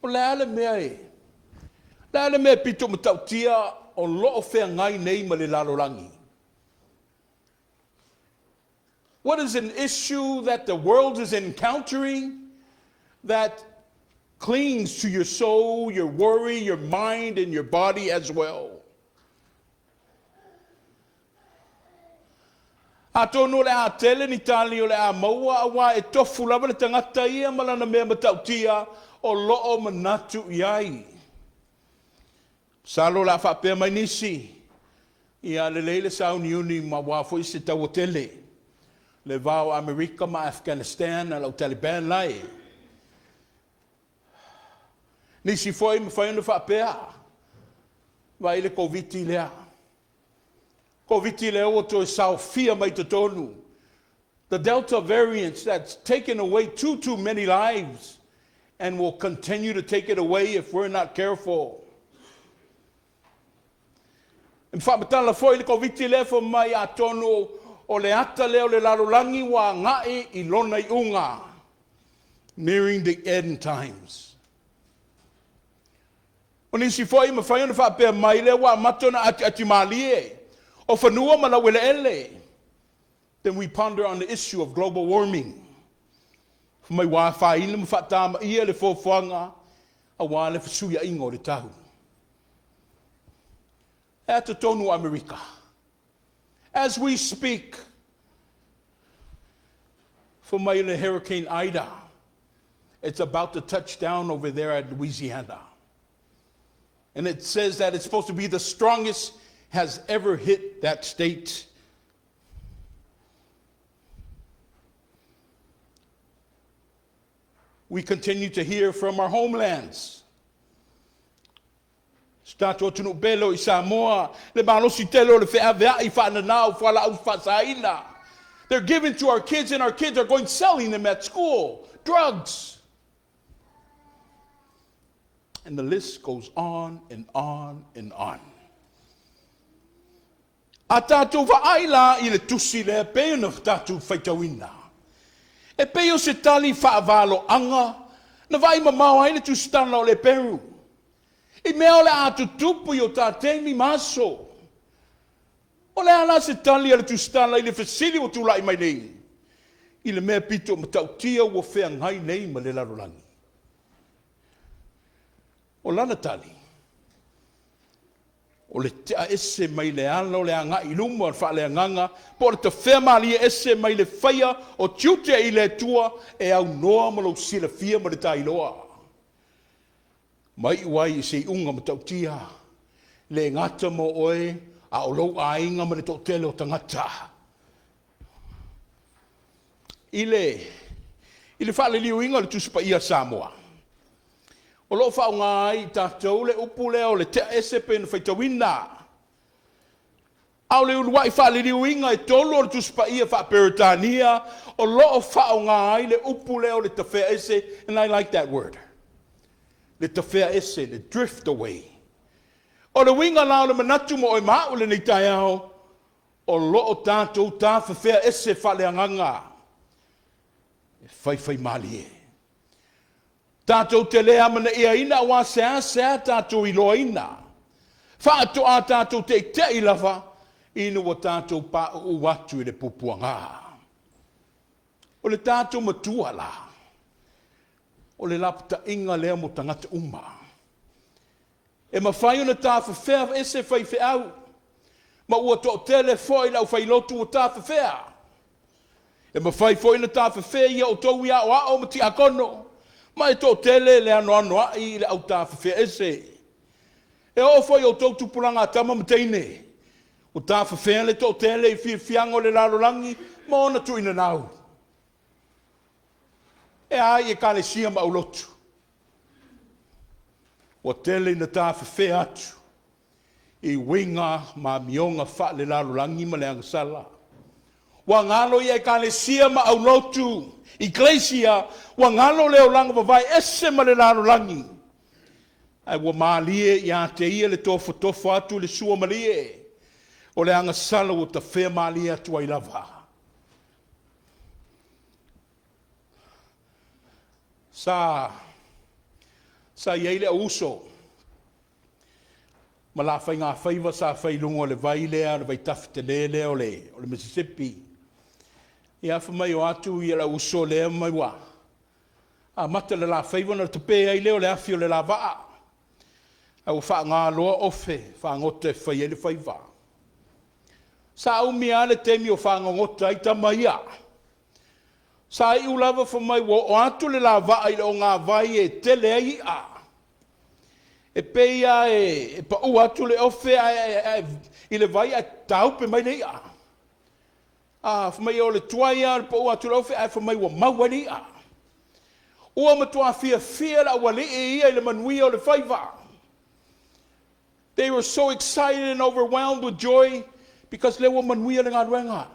O le a le mea e, le a le mea pito matautia o loo feagai nei ma le lalolagi? What is an issue that the world is encountering that clings to your soul, your worry, your mind, and your body as well? Atonu o le a tele ni tali o le a maua auā e tofu lava le tagata ia ma lana mea matautia o loo manatu i ai. Masalo o le a faapea mai nisi, ia lelei le sauniuni ma auā foi se taua tele. Le va o Amerika ma Afghanistan a lau Taliban la e. Nisi foi mafai ona faapea, vaai le Koviti lea. Koviti lea ua toe saofia mai totonu. The Delta variant that's taken away too many lives and will continue to take it away if we're not careful. E faamatala foi le Koviti lea fai mai atonu o le ata lea o le lalolagi ua agai i lona iuga. Nearing the end times. O nisi foi mafai ona faapea mai lea ua amata ona atiati malie o fanua ma laueleele. Then we ponder on the issue of global warming. Mai ua afaina ma faatamaia le foafoaga auā le fesuiaiga o le tau. E a totonu o Amerika. As we speak, fai mai le Hurricane Ida, it's about to touch down over there at Louisiana. And it says that it's supposed to be the strongest has ever hit that state. We continue to hear from our homelands. Si tatou atunuu pele o i Samoa, le malosi tele o le feaveai faananau fualaau faasaina. They're given to our kids and our kids are going selling them at school. Drugs. And the list goes on and on and on. A tatou vaai la i le tusi lea pei ona tatou faitauina. E pei o se tali faavaloaga na vaai mamao ai le tusitala o le Eperu. I mea o le a tutupu i o tā taimi ma aso. O le a la se tali a le tusitala i le fesili ua tulai mai nei. I le mea pito matautia ua feagai nei ma le lalolagi. O lana tali, o le tea ese mai le ala o le agai i luma o le faaleagaga, po o le tafea malie ese mai le faia o tiute i le Atua e aunoa ma lou silafia ma le tailoa. Mai iu ai i se iuga matautia, le gata mo oe a o lou aiga ma le toatele o tagata. I le, I le faaliliuina o le Tusi Paia a Samoa, o lo o faaaoga ai e tatou le upu lea o le tea ese pei ona faitauina. A o le uluai faaliliuina e tolu o le Tusi Paia faa-Peretania o lo o faaaoga ai le upu lea o le tafea ese, and I like that word. Le tafea ese, le drift away. O le uiga la o le manatu mo oe ma au i lenei taeao, o lo o tatou tafefea ese faaleagaga e faifaimalie. Tatou te le amanaiaina aua seasea tatou iloaina. Faatoa tatou teitei lava ina ua tatou pauu atu i le puapuaga. O le tatou matua la, o le lapataiga lea mo tagata uma. E mafai ona tafefea ese faifeau, ma ua toatele foi le aufailotu ua tafefea. E mafai foi ona tafefea ia outou i aoao ma tiakono, ma e toatele le anoanoai i le au tafefea ese. E oo foi i outou tupulaga a tama ma teine, ua tafefea le toatele i fiafiaga o le lalolagi ma ona tuuina. E a i ekalesia ma aulotu? Ua tele ina tafefea atu i uiga ma amioga faalelalolagi ma le agasala. Ua galo i ekalesia ma aulotu, iglesia, ua galo le olaga vavae ese ma le lalolagi. Ae ua malie ia te ia le tofotofo atu le suamalie o le agasala ua tafea malie atu ai lava. Sa i ai le auuso ma la faigafaiva sa fai i luga o le vai lea, le vaitafe tele lea o le Mississippi. Ia fai mai o atu le auuso lea ma ua amata le la faiva ona tape ai lea o le afi o le la vaa, ae ua faga loa ofe fagota e fai ai le faiva. Sa umi lava le taimi o fagogota ai tama ia. Sa iu lava fai mai ua oo atu le la vaa i le ogāvai e tele ai i'a. E pei lava e pau atu le ofe ae i le vai ae taupe mai le i'a. A, fai mai o le tuai lava o le pau atu o le ofe ae fai mai ua mau ai le i'a. Ua matua fiafia le aualii ia i le manuia o le faiva. They were so excited and overwhelmed with joy because lea ua manuia le galuega.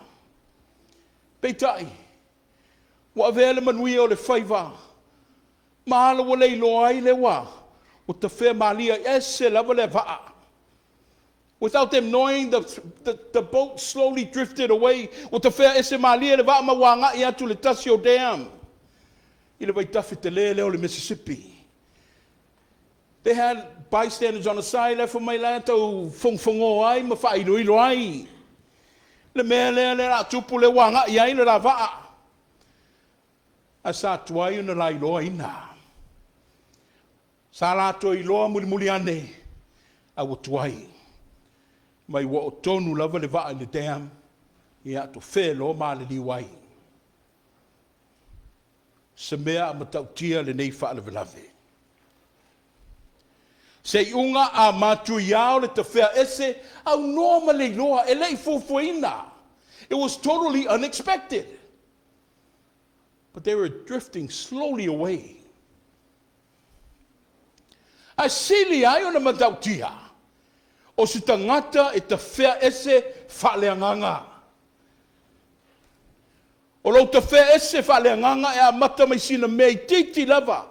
Peitai, ua avea le manuia o le faiva ma ala ua le iloa ai le ua tafea malie ese lava le vaa. Without them knowing, the boat slowly drifted away. Ua tafea ese malie le vaa ma ua agai atu le tasi o dam i le vaitafe tele lea o le Mississippi. They had bystanders on the side, le fai mai la tau fogofogo ai ma faailoilo ai. Le mea lea le la tupu le ua agai ai le la vaa. Ae sa tuai ona lailoaina. Sa latou iloa mulimuli ane, a ua tuai. Mai ua o tonu lava le vaa i le dam, ia tofe loa maliliu ai. Se mea a matautia lenei faalavelave. Se iuga a matuia o le tafea ese, aunoa ma le iloa, e le i fuafuaina. It was totally unexpected. But they were drifting slowly away. Ae sili ai ona matautia, o se tagata e tafea ese faaleagaga. O lou tafea ese faaleagaga e amata mai sina mea itiiti lava.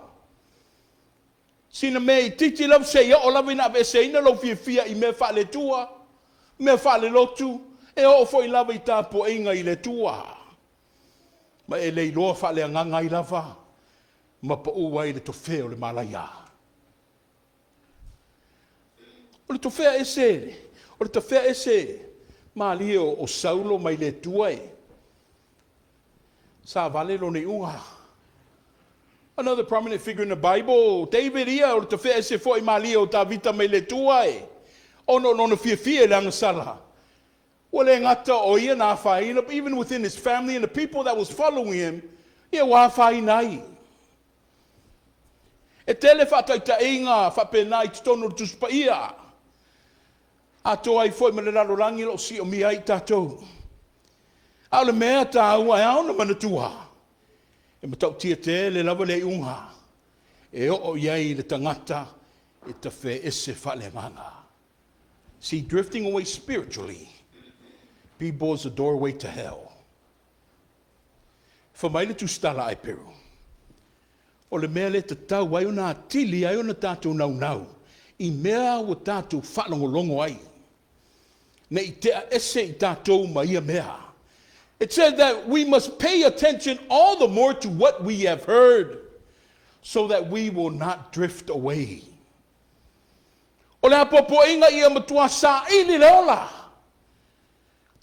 Sina mea itiiti lava seia oo lava ina aveeseina lou fiafia i mea faale-Atua, mea faalelotu, e oo foi lava i tapuaiga i le Atua. Ma e le iloa faaleagaga ai lava, ma pau ai le tofe o le malaia. O le tofea ese, o le tafea ese malie o Saulo mai le Atua e sa vale lona iuga. Another prominent figure in the Bible, David ia, o le tafea ese foi malie o Tavita mai le Atua e, ona o lona fiafia i le agasala. Ua le gata o ia na afaina, but even within his family and the people that was following him, ia ua afaina ai. E tele faataitaiga faapena i totonu o le Tusi Paia. Atoa ai foi ma le lalolagi o lo o siomia ai tatou. A o le mea taua e ao ona manatua, E matautia tele lava le iuga e oo i ai le tagata e tafeese faaleagaga. See, drifting away spiritually, people is a doorway to hell. Fai mai le Tusitala a Eperu, o le mea lea e tatau ai ona atili ai ona tatou naunau i mea ua tatou faalogologo ai, ne i tea ese i tatou ma ia mea. It said that we must pay attention all the more to what we have heard, so that we will not drift away. O le apoapoaiga ia matua saili le ola.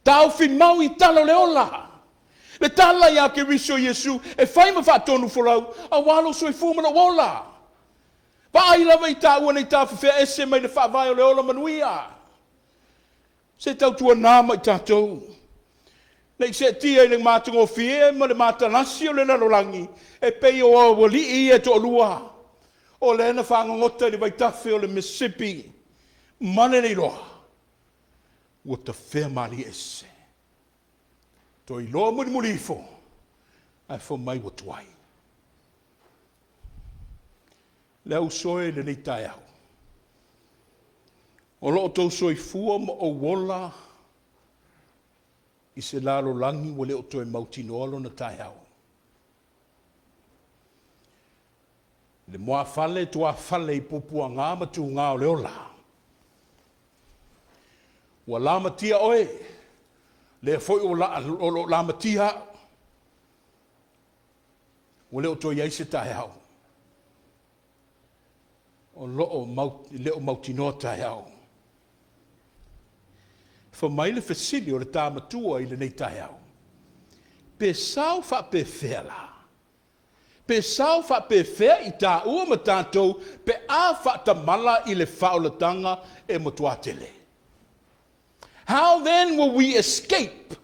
Taofi mau i tala o le ola. Le tala ia Keriso Iesu e fai ma faatonu folau auā lou soifua ma lou ola. Vaai lava i tāua nei tafefea ese mai le faavae o le ola manuia. Se tautuanā ma i tatou. Ne i seetia i le matagofie ma le matalasi o le lalolagi e pei o aualii ia e toalua o lea na fagogota i le vaitafe o le Mississippi ma le leiloa ua tafea malie ese. Toe iloa mulimuli ifo ae fai mai ua tuai. Le uso e i lenei taeao, o lo o outou soifua ma ou ola i se lalolagi ua le o toe mautinoa lona taeao. I le muafale tuafale i puapuaga ma tuga o le ola. Ua lamatia oe, lea foi ua o lo o lamatia au. Ua le o toe i ai se taeao. O lo o mau, le o mautinoa taeao. Fai mai le fesili o le ta matua i lenei taeao. Pe sao faapefea la? Pe sao faapefea i tāua ma tātou pe a faatamala i le faaolataga e matua tele? How then will we escape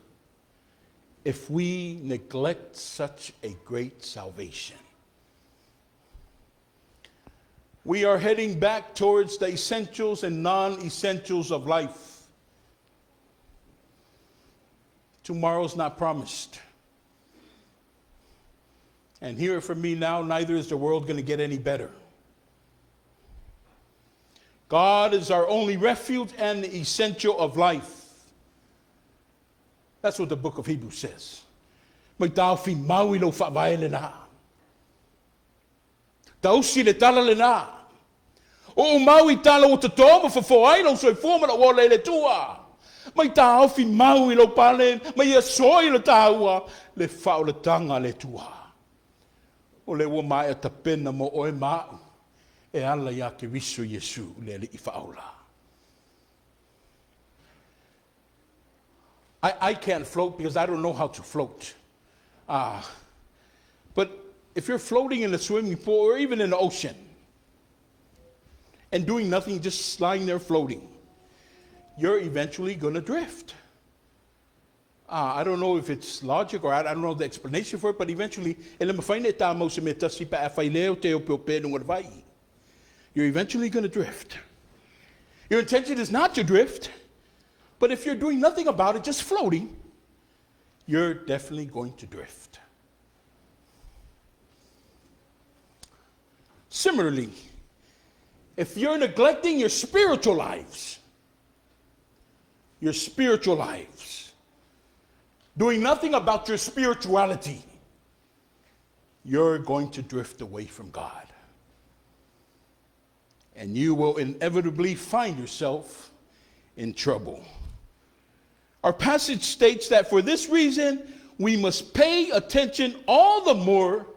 if we neglect such a great salvation? We are heading back towards the essentials and non-essentials of life. Tomorrow's not promised. And hear it from me now, neither is the world going to get any better. God is our only refuge and the essential of life. That's what the book of Hebrews says. Mai taofi mau i lou faavae lenā. Tausi le tala lenā. O mau i tala ua toto ma fofo ai lou soifua ma lou ola i le Atua. Mai taofi mau i lou pale, ma ia soi le tāua, le faaolataga a le Atua. O lea ua maea tapena mo oe ma au, e ala iā Keriso Iesu le Alii Faaola. I can't float because I don't know how to float. But if you're floating in a swimming pool or even in the ocean and doing nothing, just lying there floating, you're eventually going to drift. I don't know if it's logic or I don't know the explanation for it, but eventually, e le mafai ona e tāmau i se mea tasi pe afai lea o te opeope i luga o le vai. You're eventually going to drift. Your intention is not to drift, but if you're doing nothing about it, just floating, you're definitely going to drift. Similarly, if you're neglecting your spiritual lives, your spiritual lives, doing nothing about your spirituality, you're going to drift away from God. And you will inevitably find yourself in trouble. Our passage states that for this reason, we must pay attention all the more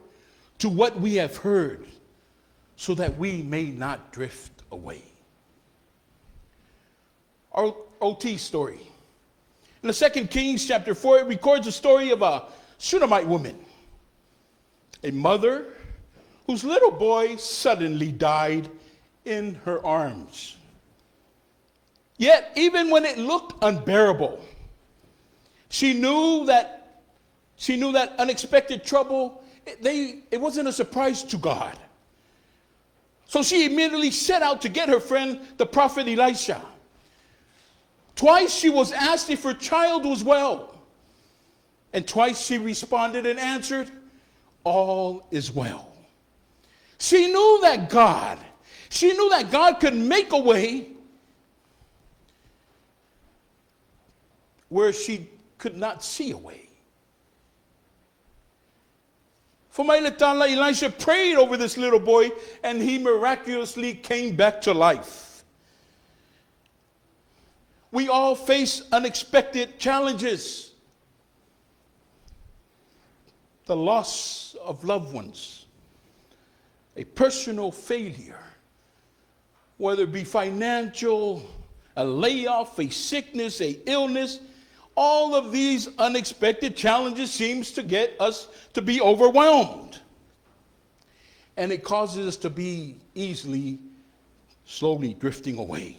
to what we have heard, so that we may not drift away. Our OT story. In the 2 Kings chapter 4, it records the story of a Shunammite woman, a mother whose little boy suddenly died in her arms. Yet, even when it looked unbearable, she knew that unexpected trouble, it wasn't a surprise to God. So she immediately set out to get her friend, the prophet Elisha. Twice she was asked if her child was well. And twice she responded and answered, All is well. She knew that God, she knew that God could make a way where she could not see a way. Fai mai le tala, Elisha prayed over this little boy and he miraculously came back to life. We all face unexpected challenges. The loss of loved ones, a personal failure, whether it be financial, a layoff, a sickness, a illness, all of these unexpected challenges seems to get us to be overwhelmed. And it causes us to be easily, slowly drifting away.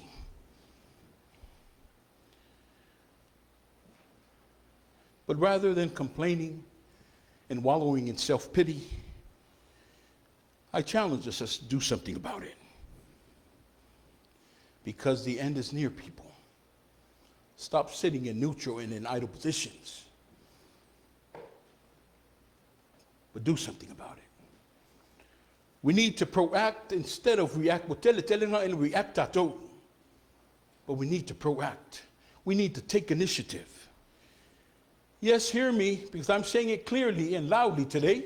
But rather than complaining and wallowing in self-pity, I challenge us to do something about it. Because the end is near, people. Stop sitting in neutral and in idle positions. But do something about it. We need to proact instead of react. React. But we need to proact. We need to take initiative. Yes, hear me, because I'm saying it clearly and loudly today.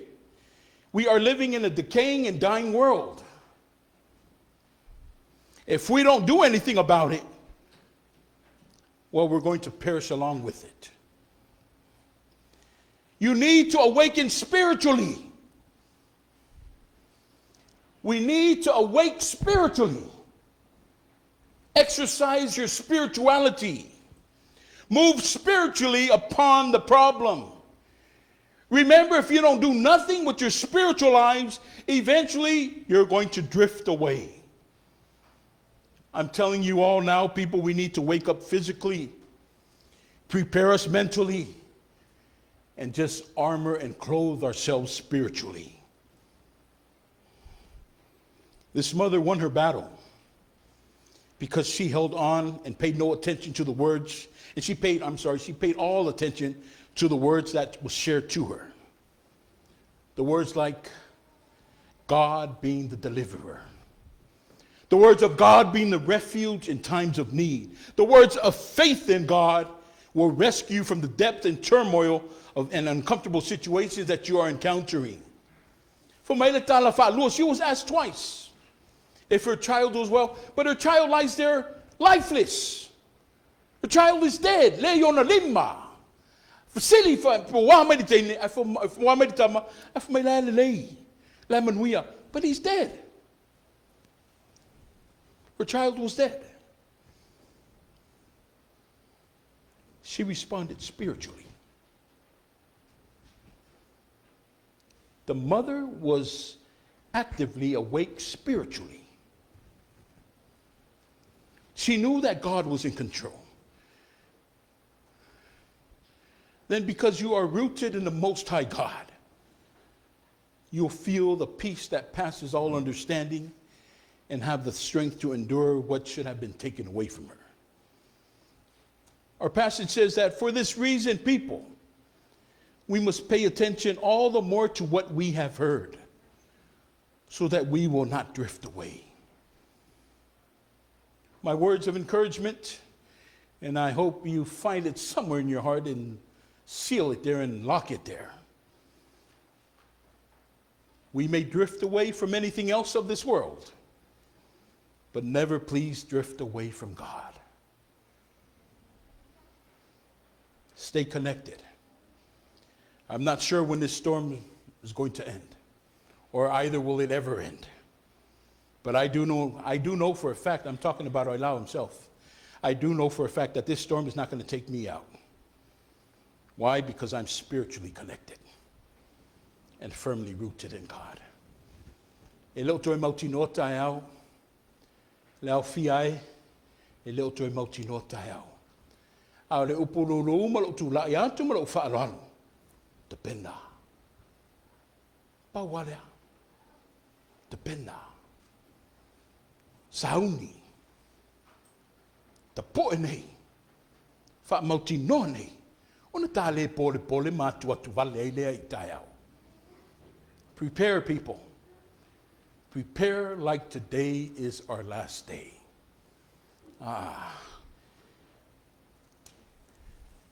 We are living in a decaying and dying world. If we don't do anything about it, well, we're going to perish along with it. You need to awaken spiritually. We need to awake spiritually. Exercise your spirituality. Move spiritually upon the problem. Remember, if you don't do nothing with your spiritual lives, eventually you're going to drift away. I'm telling you all now, people, we need to wake up physically, prepare us mentally, and just armor and clothe ourselves spiritually. This mother won her battle because she held on and paid no attention to the words. And she paid, I'm sorry, she paid all attention to the words that was shared to her. The words like God being the deliverer. The words of God being the refuge in times of need. The words of faith in God will rescue you from the depth and turmoil of and uncomfortable situations that you are encountering. For she was asked twice if her child was well, but her child lies there lifeless. Her child is dead. Le yona lima. Fesili but he's dead. Her child was dead. She responded spiritually. The mother was actively awake spiritually. She knew that God was in control. Then because you are rooted in the Most High God, you'll feel the peace that passes all understanding and have the strength to endure what should have been taken away from her. Our passage says that for this reason, people, we must pay attention all the more to what we have heard, so that we will not drift away. My words of encouragement, and I hope you find it somewhere in your heart and seal it there and lock it there. We may drift away from anything else of this world, but never please drift away from God. Stay connected. I'm not sure when this storm is going to end, or either will it ever end. But I do know for a fact, I'm talking about Oilau himself, I do know for a fact that this storm is not going to take me out. Why? Because I'm spiritually connected and firmly rooted in God. E leo toe mautinoa taeao, le ao fia ai, e leo toe mautinoa taeao. A o le upu lulu ma lou tūlai atu ma lou faaaloalo, tapena. Pau lava lea, tapena. Sauni, tapoe nei, faamautinoa nei, ona tā le polepole ma atu atu vale ai lea i taeao. Prepare, people. Prepare like today is our last day.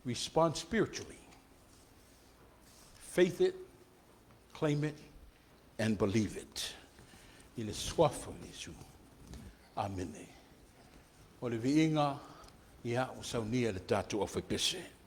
Respond spiritually. Faith it, claim it, and believe it. I le suafa o Iesu. Amene. O le viiga, ia, ua saunia e le tatou aufaipese.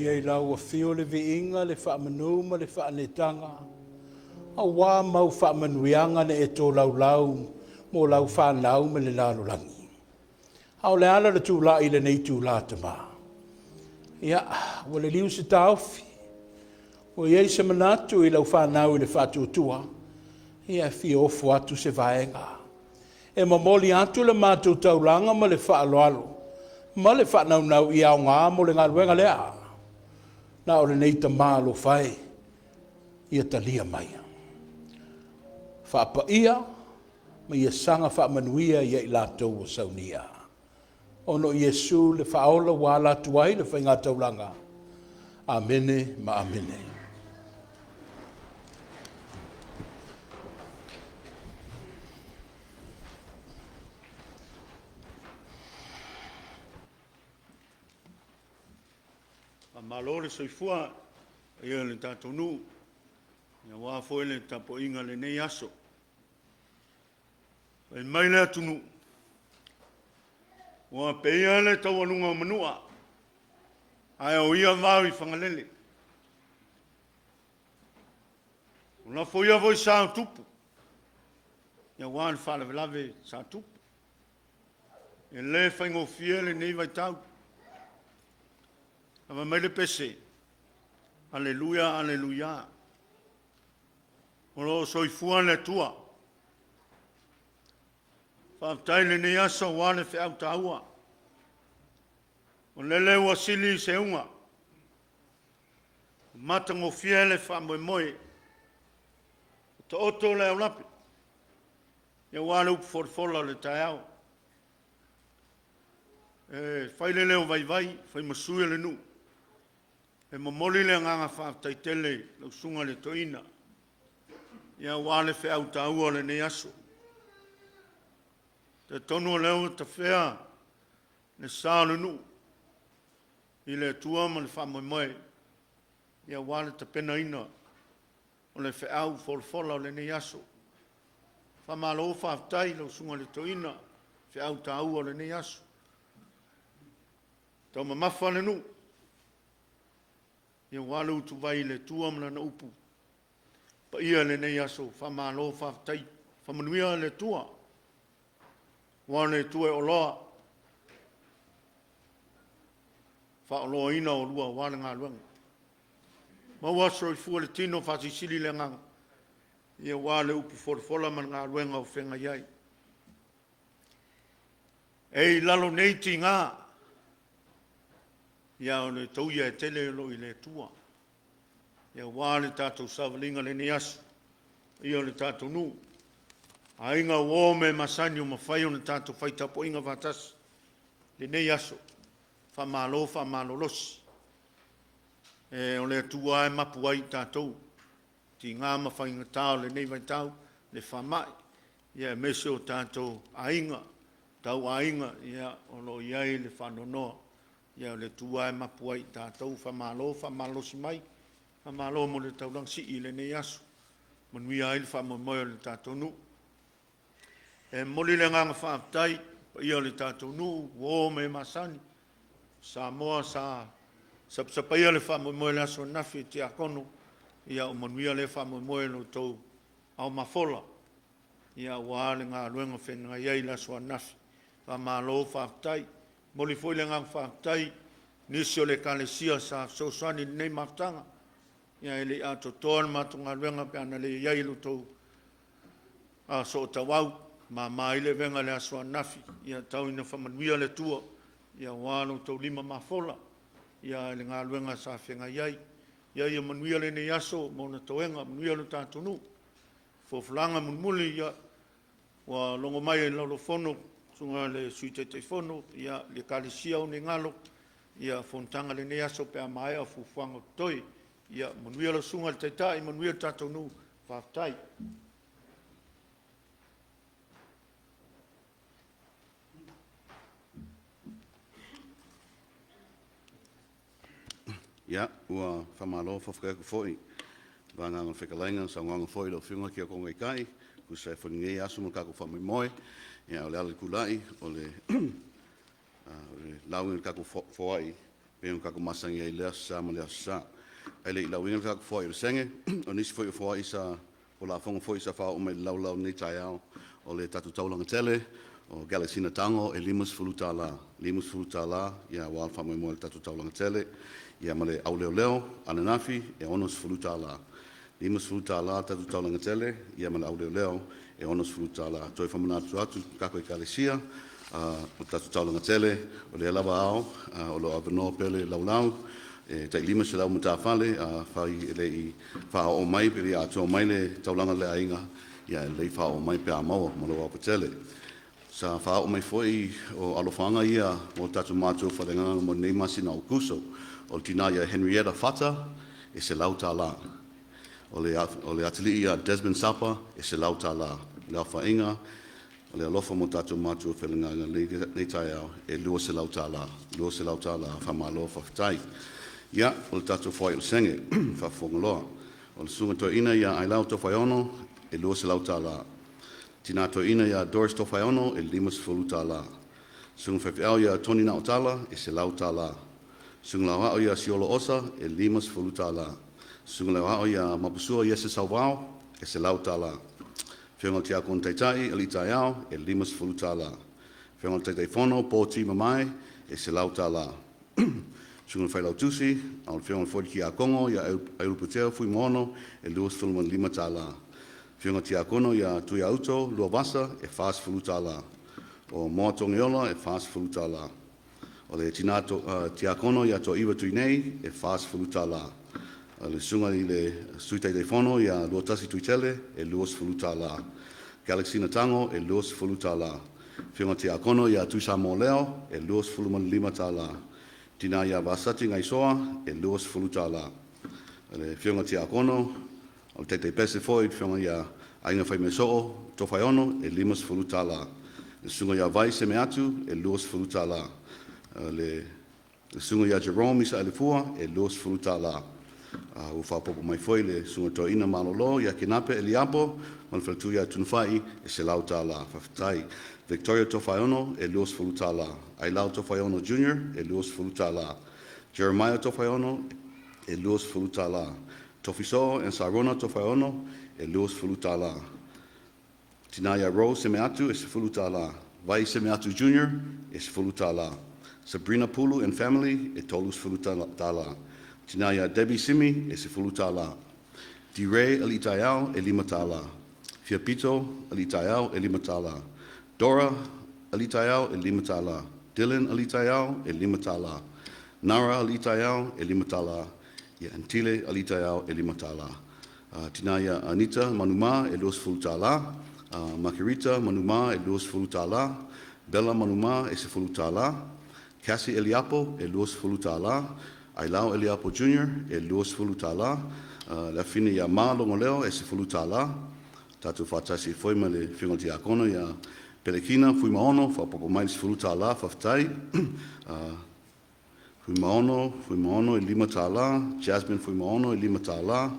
Ia i lau afio le viiga, le faamanu ma le faanetaga, aua mau faamanuiaga na e tolaulau mo lau fanau ma le lalolagi. A o le ala o le tulai i lenei itula Tama, ia, ua liliu se taofi, ua i ai se manatu i lau fanau i le faatuatua, ia e fia ofo atu se vaega. E momoli atu le matou taulaga ma le faaaloalo ma le faanaunau ia aoga mo le galuega lea. Na o lenei tama alofa e, ia talia maia. Faapaia ma ia saga faamanuia ia i latou ua saunia. Ona o Iesu le Faaola ua ala atu ai le faigataulaga. Amene ma Amene. Faamalo le soifua i le paia o le tatou nuu aua foi le tapuaiga i lenei aso. Fai mai le atunuu, ua peia le taualuga o Manua, ae o ia vao i Fagalele. Ua lafoia foi sa o Tupu, aua le faalavelave sa tupu. E le faigofie lenei vaitau. Ae fai mai le pese, Aleluia, Aleluia, o lo o soifua le Atua. Faafetai i lenei aso aua le feau taua. O lele ua sili seuga, ua matagofie le faamoemoe, ua taoto le aulape aua le upu folafola o le taeao. E fai le leo vaivai, fai ma sui o le nuu, e momoli le agaga faafetai tele i lau susuga i le Toeaina, aua le feau taua o lenei aso. E talitonu o lea ua tafea le sa o le nuu i le Atua ma le faamoemoe aua le tapenaina o le feau folafola o lenei aso. Faamalo faafetai i lau Susuga i le Toeaina i le feau taua o lenei aso. Taumamafa le nuu aua le utuvai i le Atua ma Lana upu paia i lenei aso. Faamalo faafetai. Faamanuia le Atua, aua o le Atua e oloa, faaoloaina oulua aua le galuega. Maua le soifua le tino, faasilisili le agaga aua le upu folafola ma le galuega o feagai ai. E i lalo nei tiga, ia o le tauia e tele o lo o i le Atua, aua le tatou savaliga i lenei aso, le paia o le tatou nuu, aiga, uo ma e masani ua mafai ona tatou fai tapuaiga faatasi i lenei aso. Faamalo faamalolosi. O le Atua lava e mapu ai tatou, i tiga ma faigata o lenei vaitau, le faamai, aemaise o tatou aiga, tauaiga, o lo o i ai le faanoanoa, a o le Atua lava e mapu ai i tatou. Faamalo faamalolosi mai, faamalo mo le taulaga sii i lenei aso, e manuia ai le faamoemoe o le tatou nuu. E momoli le agaga faafetai i le paia o le tatou nuu, uo ma e masani, Samoa sa sapasapaia le faamoemoe i le aso ananafi e Tiakono, ia ua manuia lea faamoemoe i lo outou ao mafola, aua le galuega o feagai ai i le aso ananafi. Faamalo faafetai. E momoli foi le agaga faafetai i nisi o le Ekalesia sa fesoasoani i lenei mafutaga, ia e le i atoatoa le matou galuega pe ana le i ai i lo outou sootauau, e mama ai le avega i le aso ananafi. Ia tau ina faamanuia le Atua aua lo outou lima mafola i le galuega sa feagai ai. Ia manuia lenei aso ma ona toega, manuia le tatou nuu. Folafolaga mulimuli, ia, ua logo mai e le Laulau-a-Fono le Susuga i le Sui Taitaifono le Ekalesia ua ne i galo fonotaga i lenei aso pe a maea fuafuaga o totoe. Ia manuia lau Susuga i le Taitai, manuia le tatou nuu, faafetai. Ia, ua faamalo faafetai atu foi i le vagaga o le fetalaiga i le saunoaga foi a lau Afioga i le Tiakono Taitai e tusa ai foi o lenei aso ma le tatou faamoemoe. Ia, a o le ala o le tulai, o le lauga i le tatou foai pei Pei ona tatou masani ai i lea Aso Sa ma lea Aso Sa. Ae le i lauina le tatou foai o le senge, o nisi foi o foai sa o lafoga foi sa faaoo mai i le laulau i lenei taeao, o le tatou taulaga tele o Galaxina Tago e $50, $50 aua le faamoemoe o le tatou taulaga tele, ia ma le auleoleo ananafi e $60. $50 le tatou taulaga tele ia ma le auleoleo e $60. Toe faamanatu atu i tatou Ekalesia, o le tatou taulaga tele o lea lava ao o lo o avanoa pea le laulau e tai 500 matafale. Afai e le i faaoo mai pe le i atoa mai le taulaga a le aiga, ia e lelei faaoo mai pe a maua ma lou ava tele. Sa faaoo mai foi o alofaga ia mo tatou matua faaleagaga mo lenei masina o Aokuso. O le tina ia Henrietta Fata e $100. O le atalii ia Desmond Sapa e $100. Le aofaiga o le alofa mo tatou matua faaleagaga i lenei taeao e $200, $200. Faamalo faafetai. Ia, o le tatou foai o le senge faafofoga loa. O le susuga toeaina ia Ailao Tofaeono e $200. Tina toeaina ia Doris Tofaeono e $50. Susuga faifeau ia Tony Naotala e $100. Susuga Aoao ia Siolo Osa e $50. Susuga le Aoao ia Mapusua Iese Sauvao e $100. Afioga i le Tiakono Taitai Alii Taeao e $50. Afioga i le Taitaifono Paul T. Mamae e $100. Susuga i le Failautusi, o le Afioga foi i le Tiakono ia Aiulupotea Fuimaono e $25. Afioga Tiakono ia Tuiauto Luavasa e $40. O Moa Togiola e $40. O le Tina Tiakono ia Toaiva Tuinei e $40. O le Susuga i le Sui Taitaifono ia Luatasi Tuitele e $20. Galaxy Natago e $20. Afioga Tiakono ia Tuisamoa Leo e $25. Tina ia Vasati Gaisoa e $20. O le Afioga Tiakono, o le Taitaipese foi, le Afioga ia Aiga Faimeasoo Tofaeono e $50. Le Susuga ia Vai Semeatu e $20. Le Susuga ia Jerome Isaelefua e $20. Ua faaopoopo mai foi le Susuga Toeaina Malolo ia Kenape Eliapo ma le faletua ia Tunufai e $100. Faafetai. Victoria Tofaeono e $20. Ailao Tofaeono Jr e $20. Jeremiah Tofaeono e $20. Tofiso'o and Sarona Tofaeono e $20. Tina ia Rose Semeatu e $10. Vai Semeatu Jr e $10. Sabrina Pulu and family e $30. Tina ia Debbie Simi e $10. D-Ray Alitaeao e $5. Fiapito Alitaeao e $5. Dora Alitaeao e $5. Dylan Alitaeao e $5. Nara Alitaeao e $5. Ia Antile Alitaeao e $5. Tina ia Anita Manumā e $20. Margarita Manumā e $20. Bella Manumā e $10. Cassie Eliapo e $20. Ailao Eliapo Jr. e $20. Le afine ia Ma Logoleo e $10. Tatou faatasi foi ma le Afioga i le Tiakono ia Pelekina Fuimaono, faaopoopo mai le $10, faafetai. Fuimaono, Fuimaono e $5, Jasmine Fuimaono e $5,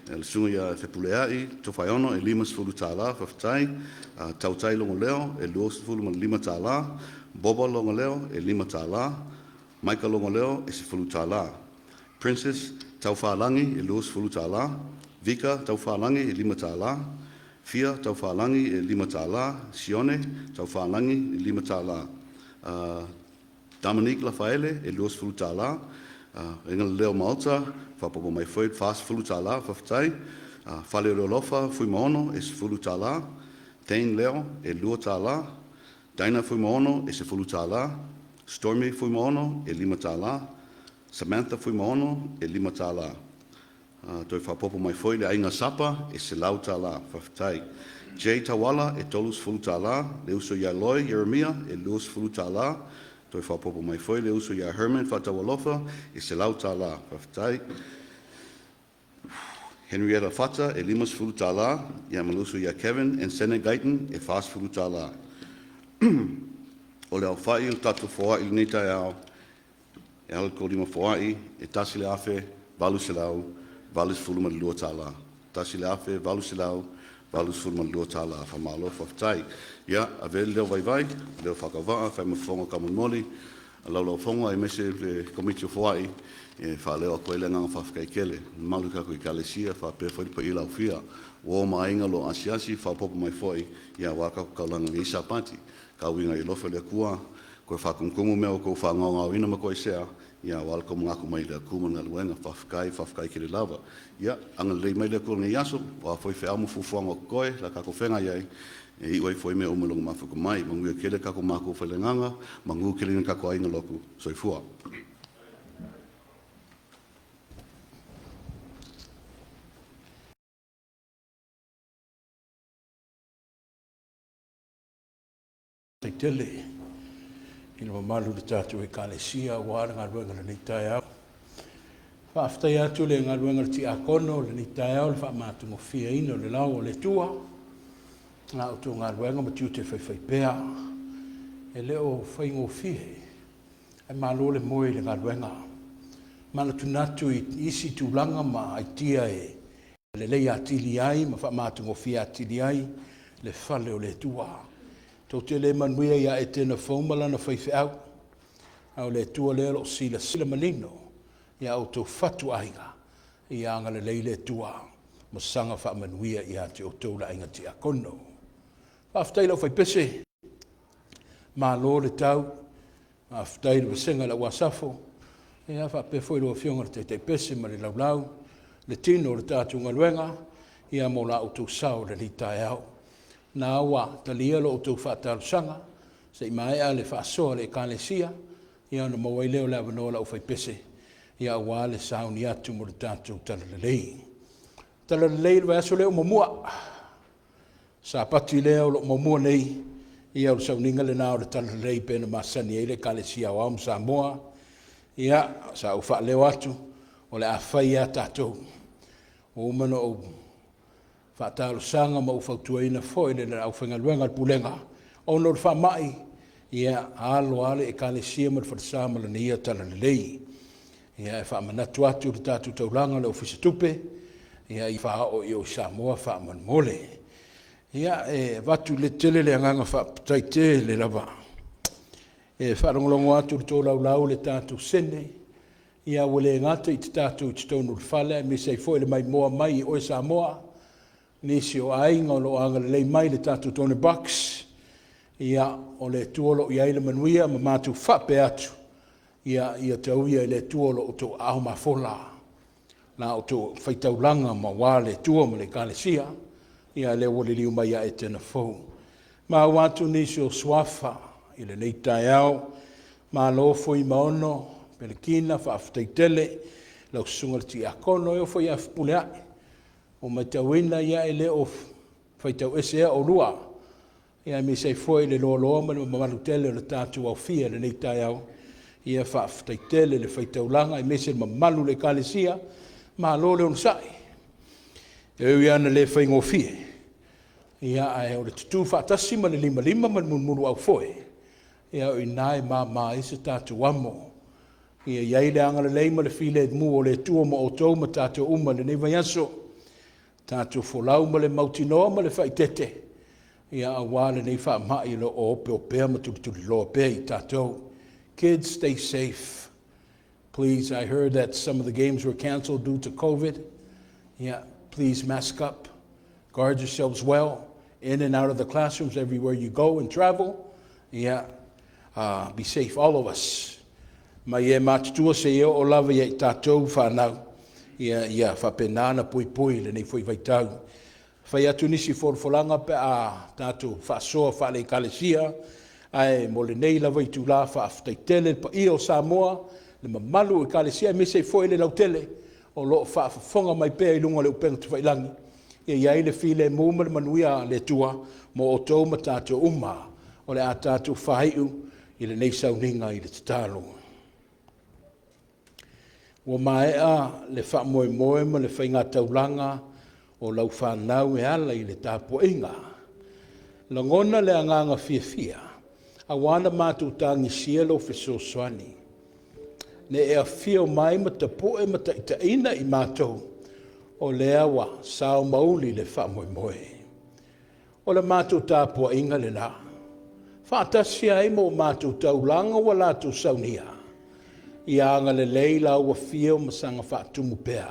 le Susuga ia Fepuleai Tofaeono e $50, faafetai. Tautai Logoleo e $25, Boba Logoleo e $5, Maika Logoleo e $10. Princess Taufalagi e $20, Vika Taufalagi e $5, Fia Taufalagi e $5, Sione Taufalagi e $5. Dominique Lafaele e $20, Aiga Leo Maota, faaopoopo mai foi le $40, faafetai. Fale o le Alofa Fuimaono e $10, Dane Leo e $2, Dina Fuimaono e $10, Stormy Fuimaono e $5, Samantha Fuimaono e $5. Toe faaopoopo mai foi le Aiga Sapa e $100, faafetai. Jay Tawala e $30, le uso ia Loy Ieremia e $20, toe faaopoopo mai foi le uso ia Herman Faataualofa e $100, faafetai. Henrietta Fata e $50, ia ma le uso ia Kevin and Sene Guyton e $40. O le aofai o le tatou foai i lenei taeao, e ala i le taulima foai, e $1,882. $1,882. Faamalo faafetai. Ia, avea le leo vaivai, leo faatauvaa e fai ma fofoga taumolimoli Laulaufono aemaise le Komiti o Foai, e faaleo atu ai le agaga faafetai tele i le mamalu o tatou Ekalesia faapea foi le paia le aufia, uo ma aiga o lo o asiasi ma faaopoopo mai foi aua le tatou taulaga i lenei Sapati. Tau ina ia alofa le Atua toe faatumutumu mea ua outou faagaogaoina ma toesea aua le tou manatu mai le Atua ma le galuega. Faafetai, faafetai tele lava. Ia agalelei mai le Atua i lenei aso, o a foi feau ma fuafuaga o totoe o le a tatou feagai ai, e iu ai foi mea uma i Lona mafuta mai. Manuia tele le tatou mafuta faaileagaga, manuteleina tatou aiga lotu. Soifua. Faafetai tele i le mamalu o le tatou Ekalesia aua le galuega i lenei taeao. Faafetai atu i le galuega a le Tiakono i lenei taeao i le faamatagofieina o le Lao o le Atua, la outou galuega ma tiute faifaipea. E le o faigofie, ae malo le moe i le galuega. Manatunatu i isi tulaga ma aitia e lelei atili ai ma faamatagofie atili ai le fale o le Atua. Tou te le manuia ia Etena fou ma lana faifeau, a o le Atua lea o lo o silasila manino i a outou fatuaiga, ia agalelei le Atua ma saga faamanuia ia te outou le aiga tiakono. Faafetai i le aufaipese, malo le tau, faafetai i le vasega i le au Asafo, ia faapea foi lau Afioga i le Taitai Pese ma le Laulau, le tino o le tatou galuega mo la outou sao i lenei taeao. O lena ua talia la outou faatalosaga se i maea le faasoa a le Ekalesia ona maua ai lea o le avanoa o le aufaipese aua le sauni atu mo le tatou talalelei. Talalelei i le vaiaso lea ua muamua, Sapati lea o lo o muamua nei, ia o le sauniga lena o le talalelei pei ona masani ai le Ekalesia Aoao ma Samoa. Ia, sa ou faaleo atu o le a fai lava tatou. Ua uma ona ou faatalosaga ma ou fautuaina foi le aufaigaluega a le Pulega ona o le faamai, ia alo lava le Ekalesia ma le falesa ma lana ia talalelei. E faamanatu atu le tatou taulaga i le Ofisa Tupe, ia faaoo i o i Samoa faamolemole. Ia, e avatu tele le agaga faafetai tele lava. E faalogologo atu i le tolaulau o le tatou sene, ia ua le gata i tatou i totonu o le fale aemaise ai foi le maimoa mai i oe Samoa, nisi o aiga o lo o agalelei mai i le tatou donor box. Ia, o le Atua o lo o i ai le manuia ma matou faapea atu, ia tau ia i le Atua lo outou aao mafola, la outou faitaulaga aua le Atua ma le Ekalesia, a o lea ua liliu mai ia Etena fou. Maua atu nisi o suafa i lenei taeao, malo Fuimaono Pelikina, faafetai tele i lau Susuga i le Tiakono, e oo foi ia Fepuleai. Ua matauina e le o faitau ese ea oulua, aemaise ai foi le loaloa ma le mamalu tele o le tatou aofia i lenei taeao. Ia faafetai tele le faitaulaga aemaise le mamalu o le Ekalesia, malo le onosai. E ui lava ina le faigofie, ae o le tutu faatasi ma le limalima ma le mulumuluaufoe, ia o i ina e mama ai se tatou amo. Ia i ai le agalelei ma le filemu o le Atua ma outou ma tatou uma i lenei vaiaso. Tatou folau ma le mautinoa ma le faaeteete aua lenei faamai o lo o opeopea ma tulituliloa pea i tatou. Kids, stay safe. Please, I heard that some of the games were canceled due to COVID. Yeah, please mask up. Guard yourselves well in and out of the classrooms everywhere you go and travel. Yeah, be safe, all of us. Mai e matutua seia oo lava ia i tatou whanau. Ia, ia faapena ona puipui i lenei foi vaitau. Fai atu nisi folafolaga pe a tatou faasoa faale-Ekalesia, ae mo lenei lava itula, faafetai tele i le paia o Samoa, le mamalu o Ekalesia, aemaise ai foi le lautele o lo o faafofoga mai pea i luga o le upega tafailagi. Ia i ai le filemu ma le manuia o le Atua mo outou ma tatou uma. O le a tatou faaiu i lenei sauniga i le tatalo. Ua maea le faamoemoe ma le faigataulaga o lau fanau e ala i le tapuaiga. Lagona le agaga fiafia aua na matou tagisia lou fesoasoani, na e afio mai ma tapue ma taitaiina i matou, o lea ua sao ma uli le faamoemoe. O le matou tapuaiga lena. Faatasi ai ma o matou taulaga ua latou saunia, ia agalelei lau Afio ma saga faatumu pea.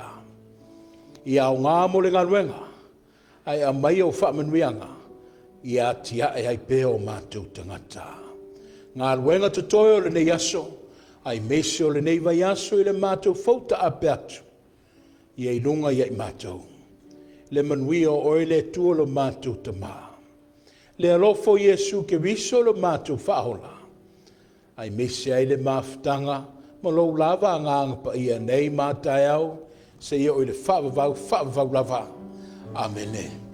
Ia aoga mo le galuega, ae aumai au faamanuiaga ia atia'e ai pea o matou tagata. Galuega totoe o lenei aso aemaise o lenei vaiaso i le matou fou taape atu, ia i luga ia i matou le manuia o Oe le Atua lo matou Tama, le alofa o Iesu Keriso lo matou Faaola, aemaise ai le mafutaga ma lou lava Agaga Paia nei ma a taeao seia oo i le faavavau, faavavau lava. Amene.